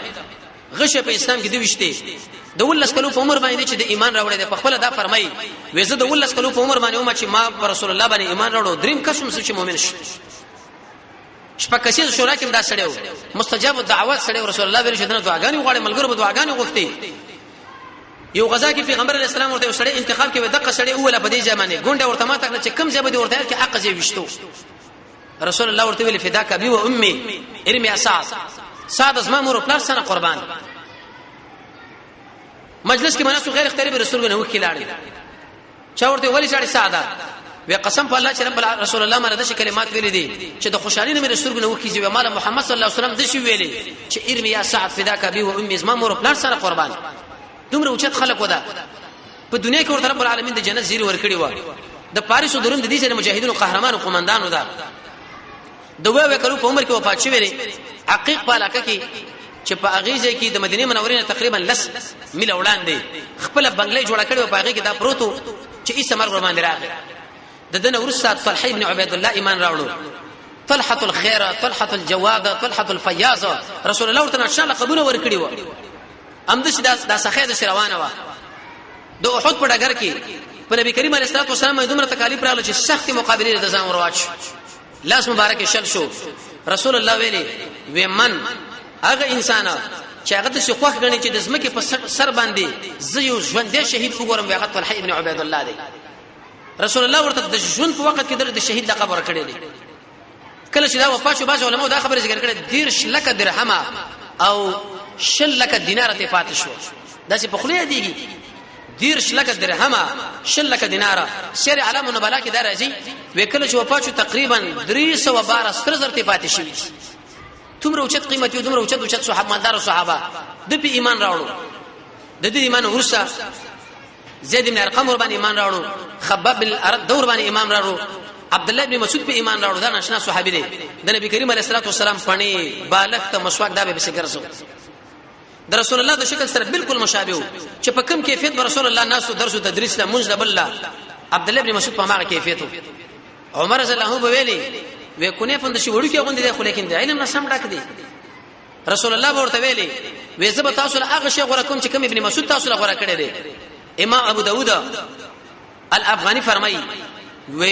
غشه په اسلام کې دی وشته. د ولس کلو په عمر باندې چې د ایمان راوړی دی، په خپل دا فرمایي وې زه د ولس کلو په عمر باندې ومه چې ما پر رسول الله باندې ایمان راوړو، دریم قسم چې مؤمن شو. شپږ کسیز شورا کې دا سړی و، مستجاب الدعوات سړی. رسول الله ویل چې دغه دعاګانې غواړي، ملګرو به دعاګانې غوښتي. یو غزا کې پیغمبر علی السلام ورته سړی انتخاب کې دغه سړی اوله په دې ځمانه ګونډه ورته ما تکړه چې کم ځای به ورته کې حق ځای وشتو. رسول الله ورته ویل فداک ابي و امي ارمي اسعد، سعد زما مور پلار سره قربان. مجلس کې مناسو غیر اختیاري رسول نه وکي لاړې چا ورته ویل چې سعد وی قسم په الله چې رب رسول الله مله د کلمات ویلې دي چې د خوشحالي نه مې رسول نه وکي چې مال محمد صلی الله علیه وسلم د شي ویلې چې ارمي یا سعد فداک ابي و امي زما مور پلار سره قربان. دومره اوچت خلک ودا په دنیا کې ورته رب العالمین د جنت زیری ورکړي و. د پاریس او د روم د دې سره مجاهدینو قهرمان او قومندانو دا د وې کلو په عمر کې وفات شوی دی. عقیق په علاقه کې چې په اغیزه کې د مدینه منورې نه تقریبا لس میله وړاندې خپل بنگلې جوړ کړې او په هغه کې دا پروتو چې عیسی مرګ ور باندې راغی. د دنه ورسته طلحه ابن عبید الله ایمان راوړو. طلحه الخير، طلحه الجواد، طلحه الفیاض، رسول الله ورته ان شاء الله قبول ورکړي و. هم د دا سخه د روانه و د احد په ډګر کې په نبی کریم علیه الصلاه والسلام دومره تکالیف راغله چې سخت مقابله د ځان ورواچ، لاس مبارک شل شو. رسول الله ویلي ومن هغه انسان چې هغه د خوښ غني چې د زمکه په سر باندې زه یو ژوندې شهید وګورم، هغه طلحه ابن عبید الله دی. رسول الله ورته د ژوند په وخت کې د شهید لقب ورکړی دی. کله چې دا وفات شو، بعض علماء دا خبره ذکر کړې، 30 لکه درهمه او 20 لکه دینار ته پاتې شو. دا چې په خله دیږي 30 لکه درهمه، 20 لکه دینار. سیر علام النبلا کې دا راځي، وکړه چې وفات شو تقریبا 312 سره زر ته پاتې شوی. دومره اوچت قیمت یو، دومره اوچت اوچت صحابه، مالدار صحابه د په ایمان راوړو. د دې ایمان ورسته زید بن ارقم ور باندې ایمان راوړو، خباب بن الارت دور باندې ایمان راوړو، عبد الله بن مسعود په ایمان راوړو. دا ناشنا صحابي دی، د نبی کریم علیه الصلاه والسلام پنی بالغ ته مسواک دا به بس ګرځو. د رسول الله د شکل سره بالکل مشابه وو، چې په کوم کیفیت به رسول الله ناس درس او تدریس له منځ بل، عبد الله بن مسعود په هغه کیفیت. عمر رضی الله عنه ویلي وې کونه فند شي وړو کې غوندې دی، خو لیکن د علم نه سم ډک دی. رسول الله ورته ویلي وې زه به تاسو له هغه شی غوړه کوم چې کوم ابن مسعود تاسو له غوړه کړی دی. امام ابو داوود الافغاني فرمایي و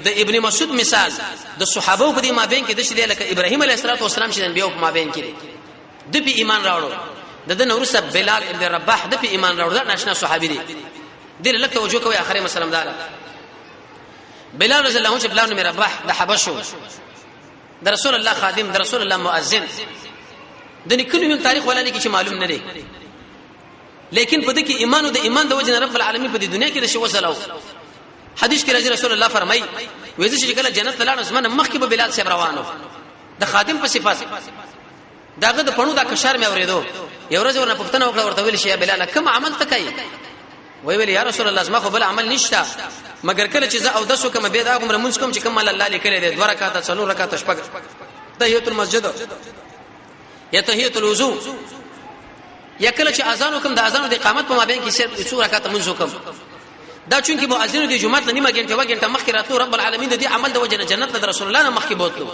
د ابن مسعود مثال د صحابه په دې مابین کې د شې لکه ابراهیم علیه السلام چې د انبیو په مابین کې دی. د په ایمان راوړو. د د نورسه بلال ابن رباح د په ایمان راوړو، دا ناشنا صحابي دی. دې لکه توجه کوي، اخري مسلم داله بلال رضی الله عنه چې بلال نوم رباح د حبشو، د رسول الله خادم، د رسول الله مؤذن. د نکونو نوم تاریخ ولا لیکي چې معلوم نه دی، لیکن په دې کې ایمان او د ایمان د وجه نه رب العالمین په دې دنیا کې د شی وسلو. حدیث کې راځي، رسول الله فرمایي وې چې کله جنت ته لاړم، زمانه مخکې به بلال صاحب روانو د خادم په صفات، داغه د پڼو دا کشار مې اوریدو. یو ورځ ورنه پوښتنه وکړه، ورته ویل شي بلال کوم عمل ته کوي؟ وی ویل یا رسول الله، زما خو بل عمل نشته، مګر کله چې زه او دسو کوم به دا عمر مونږ کوم چې کوم الله لیکلی دی، دوه رکعاته، څلور رکعاته، شپږ، تحیت المسجد یا تحیت الوضو، یا کله چې اذان وکم، د اذان د اقامت په مابین کې صرف څو رکعاته مونږ وکم. دا چونکی مؤذن د جمعه ته نیمه ګنټه و ګنټه مخکې راتلو، رب العالمین د دې عمل د وجه نه جنت ته رسول الله نه مخکې بوتلو.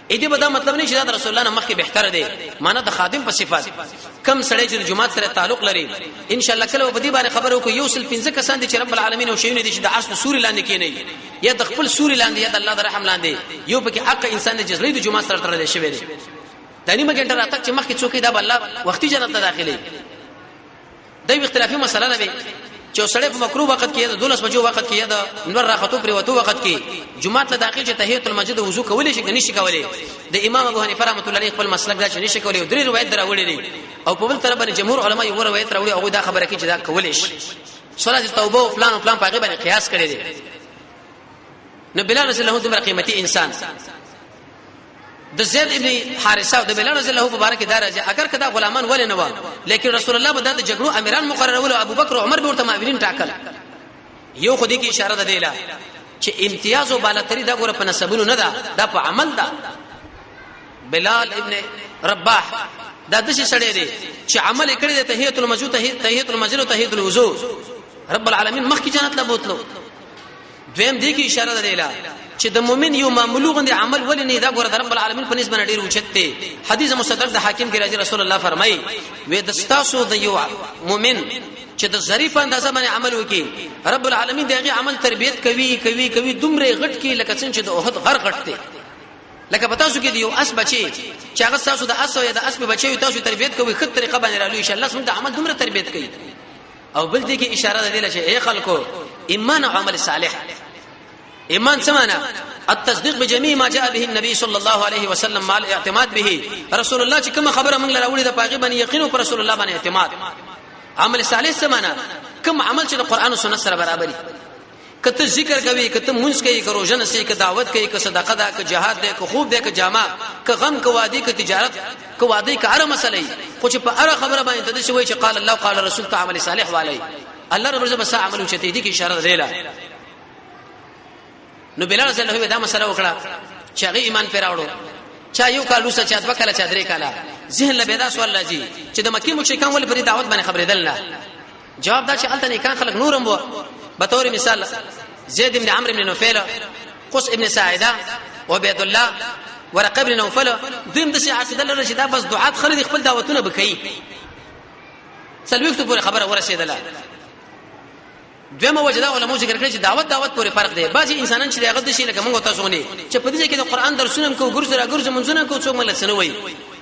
اې دې به دا مطلب نه چې دا رسول الله نه مخکې بهتر دی، معنی د خادم په صفات کم سړی چې د جماعت سره تعلق لري. ان شاء الله کله په دې باندې خبرو کو، یو سل پنځه کسان دي چې رب العالمین او شیونه دي چې د عرش سوري لاندې کې نه، یا د خپل سوري لاندې یا د الله د رحم لاندې. یو پکې حق انسان دی چې زړه د جماعت سره تړلی شوی دی. د نیمه ګنټه راتګ چې مخکې څوک دا به الله وختي جنت ته داخلي. دا یو اختلافي مسله ده چې سړی په مکروه وخت کې، د 12 بجو وخت کې، د نور راختو پر وتو وخت کې جمعه ته داخل چې تحیت المسجد وضو کولی شي کني شي کولی. د امام ابو حنیفه رحمۃ الله علیه خپل مسلک دا چې نشي کولی، درې روایت دراوړي دي، او په بل طرف باندې جمهور علما یو روایت راوړي او دا خبره کوي چې دا کولی شي. صلات التوبه او فلان او فلان په باندې قیاس کړی دی. نو بلال رضی الله دومره قیمتي انسان، د زید ابن حارثه او د بلال رضی الله مبارک دا راځي، اگر کدا غلامان ولې نه و، لیکن رسول الله به د جګړو امیران مقررول، ابو بکر او عمر به ورته معاونین ټاکل. یو خو دې کې اشاره ده دیلا چې امتیاز او بالاتری دا ګوره په نسبونو نه ده، دا په عمل ده. بلال ابن رباح دا د څه سړی دی چې عمل کړی دی، تحیت المسجد، تحیت المسجد او تحیت الوضو، رب العالمین مخکې جنت له بوتلو. دویم دې کې اشاره ده لیلا چې د مؤمن یو معمولی غوندې عمل ولې نه، دا ګوره د رب العالمین په نسبت ډیر اوچت دی. حدیث مصدق د حاکم کې راځي، رسول الله فرمایي وې د ستاسو د یو مؤمن چې د ظریف اندازه باندې عمل وکي، رب العالمین دغه عمل تربیت کوي کوي کوي، دومره غټ کی لکه څنګه چې د احد غر غټ دی. لکه په تاسو کې د یو اس بچي چې هغه تاسو د اس او یا د اس په بچي تاسو تربیت کوي، خط طریقه باندې رالوي شي، الله سم د عمل دومره تربیت کوي. او بل دې کې اشاره ده چې اے خلکو، ایمان او عمل صالح. ایمان څه معنا؟ التصدیق بجميع ما جاء به النبي صلى الله عليه وسلم مع الاعتماد به. رسول الله چې کوم خبره موږ لراوړي، د پاغي باندې یقین او پر رسول الله باندې اعتماد. عمل صالح څه معنا؟ کوم عمل چې د قران او سنت سره برابري، کته ذکر کوي، کته مونږ کوي، که روزه نسی، که دعوت کوي، که صدقه ده، که جهاد ده، که خوب ده، که جامه، که غم، که وادي، که تجارت، که وادي، که هر مسلې، خو چې په هر خبره باندې ته شوی چې قال الله قال رسول ته عمل صالح والي، الله رب عزت بس عمل چته دي کې اشاره ده. نو بلال رضی الله دا مسله وکړه چې هغه ایمان پر راوړو، چا یو کال وسه، چا دوه کاله، چا درې کاله. ذهن له پیدا سوال راځي چې د مکی مشرکان ولې پر دعوت باندې خبرېدل نه؟ جواب دا چې الته نیکان خلک نورم وو. به تور مثال زید ابن عمرو ابن نفیل، قص ابن ساعده، عبید الله، ورقه ابن نوفل، دویم د عقیده لرل چې دا بس دعات خلک خپل دعوتونه بکې. څلوېښتو پورې خبره ورسېدله. دویمه وجه دا علماء ذکر کړی چې دعوت دعوت پورې فرق دی. بعضی انسانان چې هغه د شي لکه موږ تاسو غونې چې په دې کې د قران درسونه کو، ګرځو را ګرځو، منځونه کو، څوک مل څه نه وایي.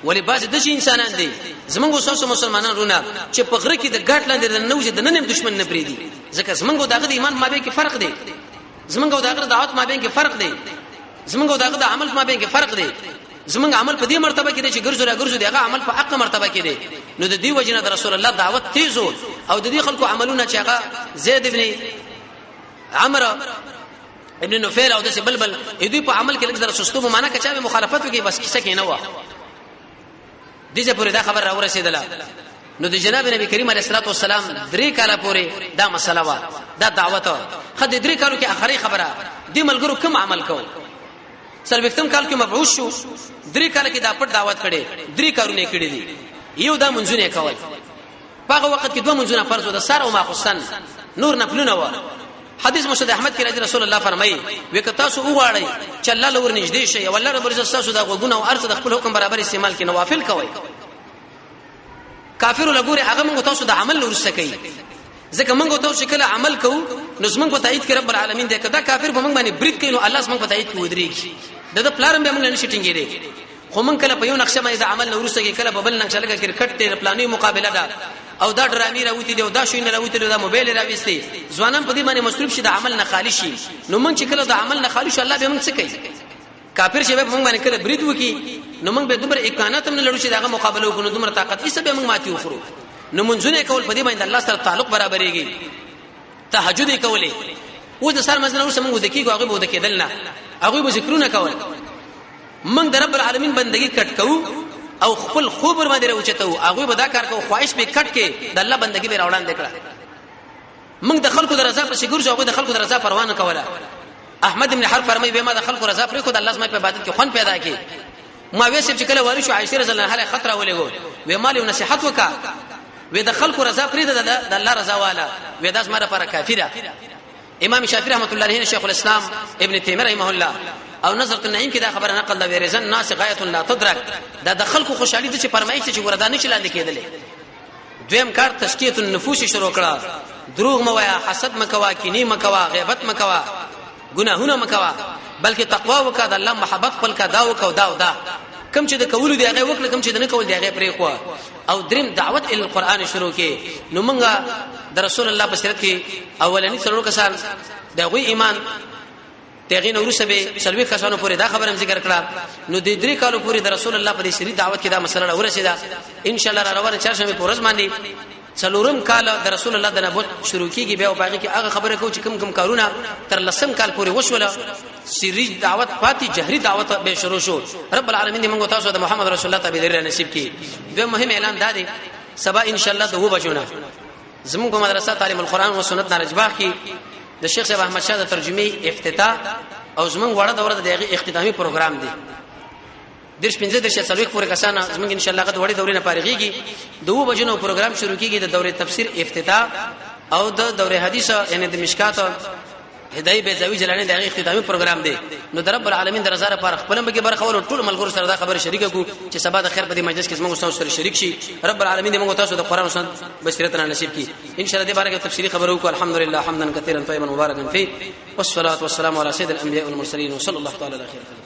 ولی بعضی د شي انسانان دي، زمونږ اوسو مسلمانان رونه چې په غره کې د ګاټ لاندې د نوځي، د نن دشمن نه پریدي، ځکه زمونږ دغه د ایمان مابه کې فرق دی. زمونږ او دغه دعوت ما بین کې فرق دی، زمونږ او دغه د عمل ما بین کې فرق دی. زمونږ عمل په دې مرتبه کې دی چې ګرځو را ګرځو، دغه عمل په حق مرتبه کې دی. نو د دې وجنه د رسول الله دعوت تیزو او د دې خلکو عملونه چې هغه زید ابن عمرو ابن نفیل او داسې بلبل دوی په عمل کې لږ زره سستو په معنا کچا به مخالفت وکي، بس کیسه کې نه و. دې پورې دا خبر را ورسېدله. نو د جناب نبی کریم علیه الصلاه والسلام درې کاله پورې دا مسله وا، دا دعوت خد درې کالو کې اخري خبره دې ملګرو کوم عمل کو. سلوختم کال کې مبعوث شو، درې کال کې دا پټ دعوت کړي، درې کارونه کړي دي. یو دا منځونه کول، په هغه وخت کې دوه منځونه فرض و، د سر او ماخصن نور نفلونه و. حدیث مسند احمد کې راځي، رسول الله فرمایي وکه تاسو وغواړئ چې الله لور نږدې شي او الله رب عزت تاسو د غوګونه او ارزه د خپل حکم برابر استعمال کې نوافل کوي. کافر لګوري هغه موږ تاسو د عمل ورسته کوي، ځکه موږ تاسو چې کله عمل کوو نو زموږ په تایید کې رب العالمین دی. کدا کافر په موږ باندې برید کوي نو الله زموږ په تایید کې ودرېږي، د پلارم به موږ نه شي ټینګېږي. خو موږ کله په یو نقشه باندې د عمل نه ورسته کې، کله په بل نقشه، لکه کرکټ ته پلانې مقابله ده او دا ډرامي راوتی دی او دا شوی نه راوتی دی، دا موبایل راويستي، ځوانان په دې باندې مصروف شي، د عمل نه خالی شي. نو موږ چې کله د عمل نه خالی شو الله به موږ څه کوي؟ کافر چې به موږ باندې کله برید وکي نو موږ به دومره امکانات هم نه لرو چې دغه مقابله وکړو، دومره طاقت ایسه به موږ ماتي وخورو. نو منځونه کول په دې باندې الله سره تعلق برابرېږي. تهجد کولې اوس د سر منځنه اوس موږ د کیږو، هغه به د کېدل نه، هغه به ذکرونه کول. موږ د رب العالمین بندگی کټ کوو او خپل خوب ور باندې راوچتو، هغه به دا کار کوو، خواهش به کټ کې د الله بندگی به راوړاندې کړه. موږ د خلکو د رضا پسې ګرځو، هغه د خلکو د رضا پروا نه کوله. احمد بن حرب فرمایي به ما د خلکو رضا پرې خو د الله زما په عبادت کې خون پیدا کی. ما ویسې چې کله واري شو عائشه رضی الله عنها خطر ولېګو، وې مال یو نصيحت وکا، وې د خلکو رضا پرې ده د الله رضا والا، وې داس ما لپاره کافی ده. امام شافعي رحمت الله علیه، شیخ الاسلام ابن تیمیه رحمه الله او نظرت النعیم کې دا خبره نقل ده، ورزن الناس غایه لا تدرک، دا د خلکو خوشحالي د چې فرمایش چې وردا نشي لاندې کېدلې. دویم کار تزکیه النفوس شروع کړه، دروغ مو وایا، حسد مکوا، کینې مکوا، غیبت مکوا، ګناهونه مکوا، بلکې تقوا وکړه، د الله محبت خپل کا، دا وکاو دا او دا کم چې د کولو دی هغه وکړه، کم چې د نه کول دی هغه پرې خو. او دریم دعوت ال القرآن شروع کې. نو مونږه د رسول الله په سیرت کې اولنی څلور کسان د غوی ایمان تغین ورسره به سلوي کسانو پورې دا خبره ذکر کړه. نو د درې کالو پورې د رسول الله په سری دعوت کې دا مسله ورسېده. ان شاء الله را روانه چهارشنبه په ورځ باندې څلورم کال د رسول الله د نبوت شروع کیږي، بیا باغی کې هغه خبره کو چې کوم کوم کارونه تر لسم کال پورې وشول، سری دعوت پاتې جهري دعوت به شروع شو. رب العالمین دې موږ تاسو د محمد رسول الله تابعداري نصیب کړي. دوی مهم اعلان دا دی، سبا ان شاء الله د و بجونه زموږ په مدرسه تعلیم القرآن و سنت نارجباغ کې د شیخ صاحب احمد شاه د ترجمه افتتاح او زموږ وړه دوره د اختتامي پروګرام دی. درش 15 درش څلوېښت پورې کسان زموږ ان شاء الله غد وړي دورې نه فارغيږي. د وو بجنو پروګرام شروع کیږي، د دورې تفسیر افتتاح او د دورې حدیث یعنی د مشکات هدايه بیزاوی جلانه د اختتامي پروګرام دی. نو د رب العالمین د رضا لپاره خپل مګي برخه ول ټول ملګرو سره دا خبره شریکه کو چې سبا د خیر په دې مجلس کې زموږ تاسو سره شریک شي. رب العالمین دې موږ تاسو د قران او سنت بصیرت نصیب کړي. ان شاء الله دې باره کې تفصیلی خبرو وکړو. الحمدلله حمدا كثيرا طيبا مباركا فيه، والصلاه والسلام على سيد الانبياء والمرسلين، وصلى الله تعالى على خير.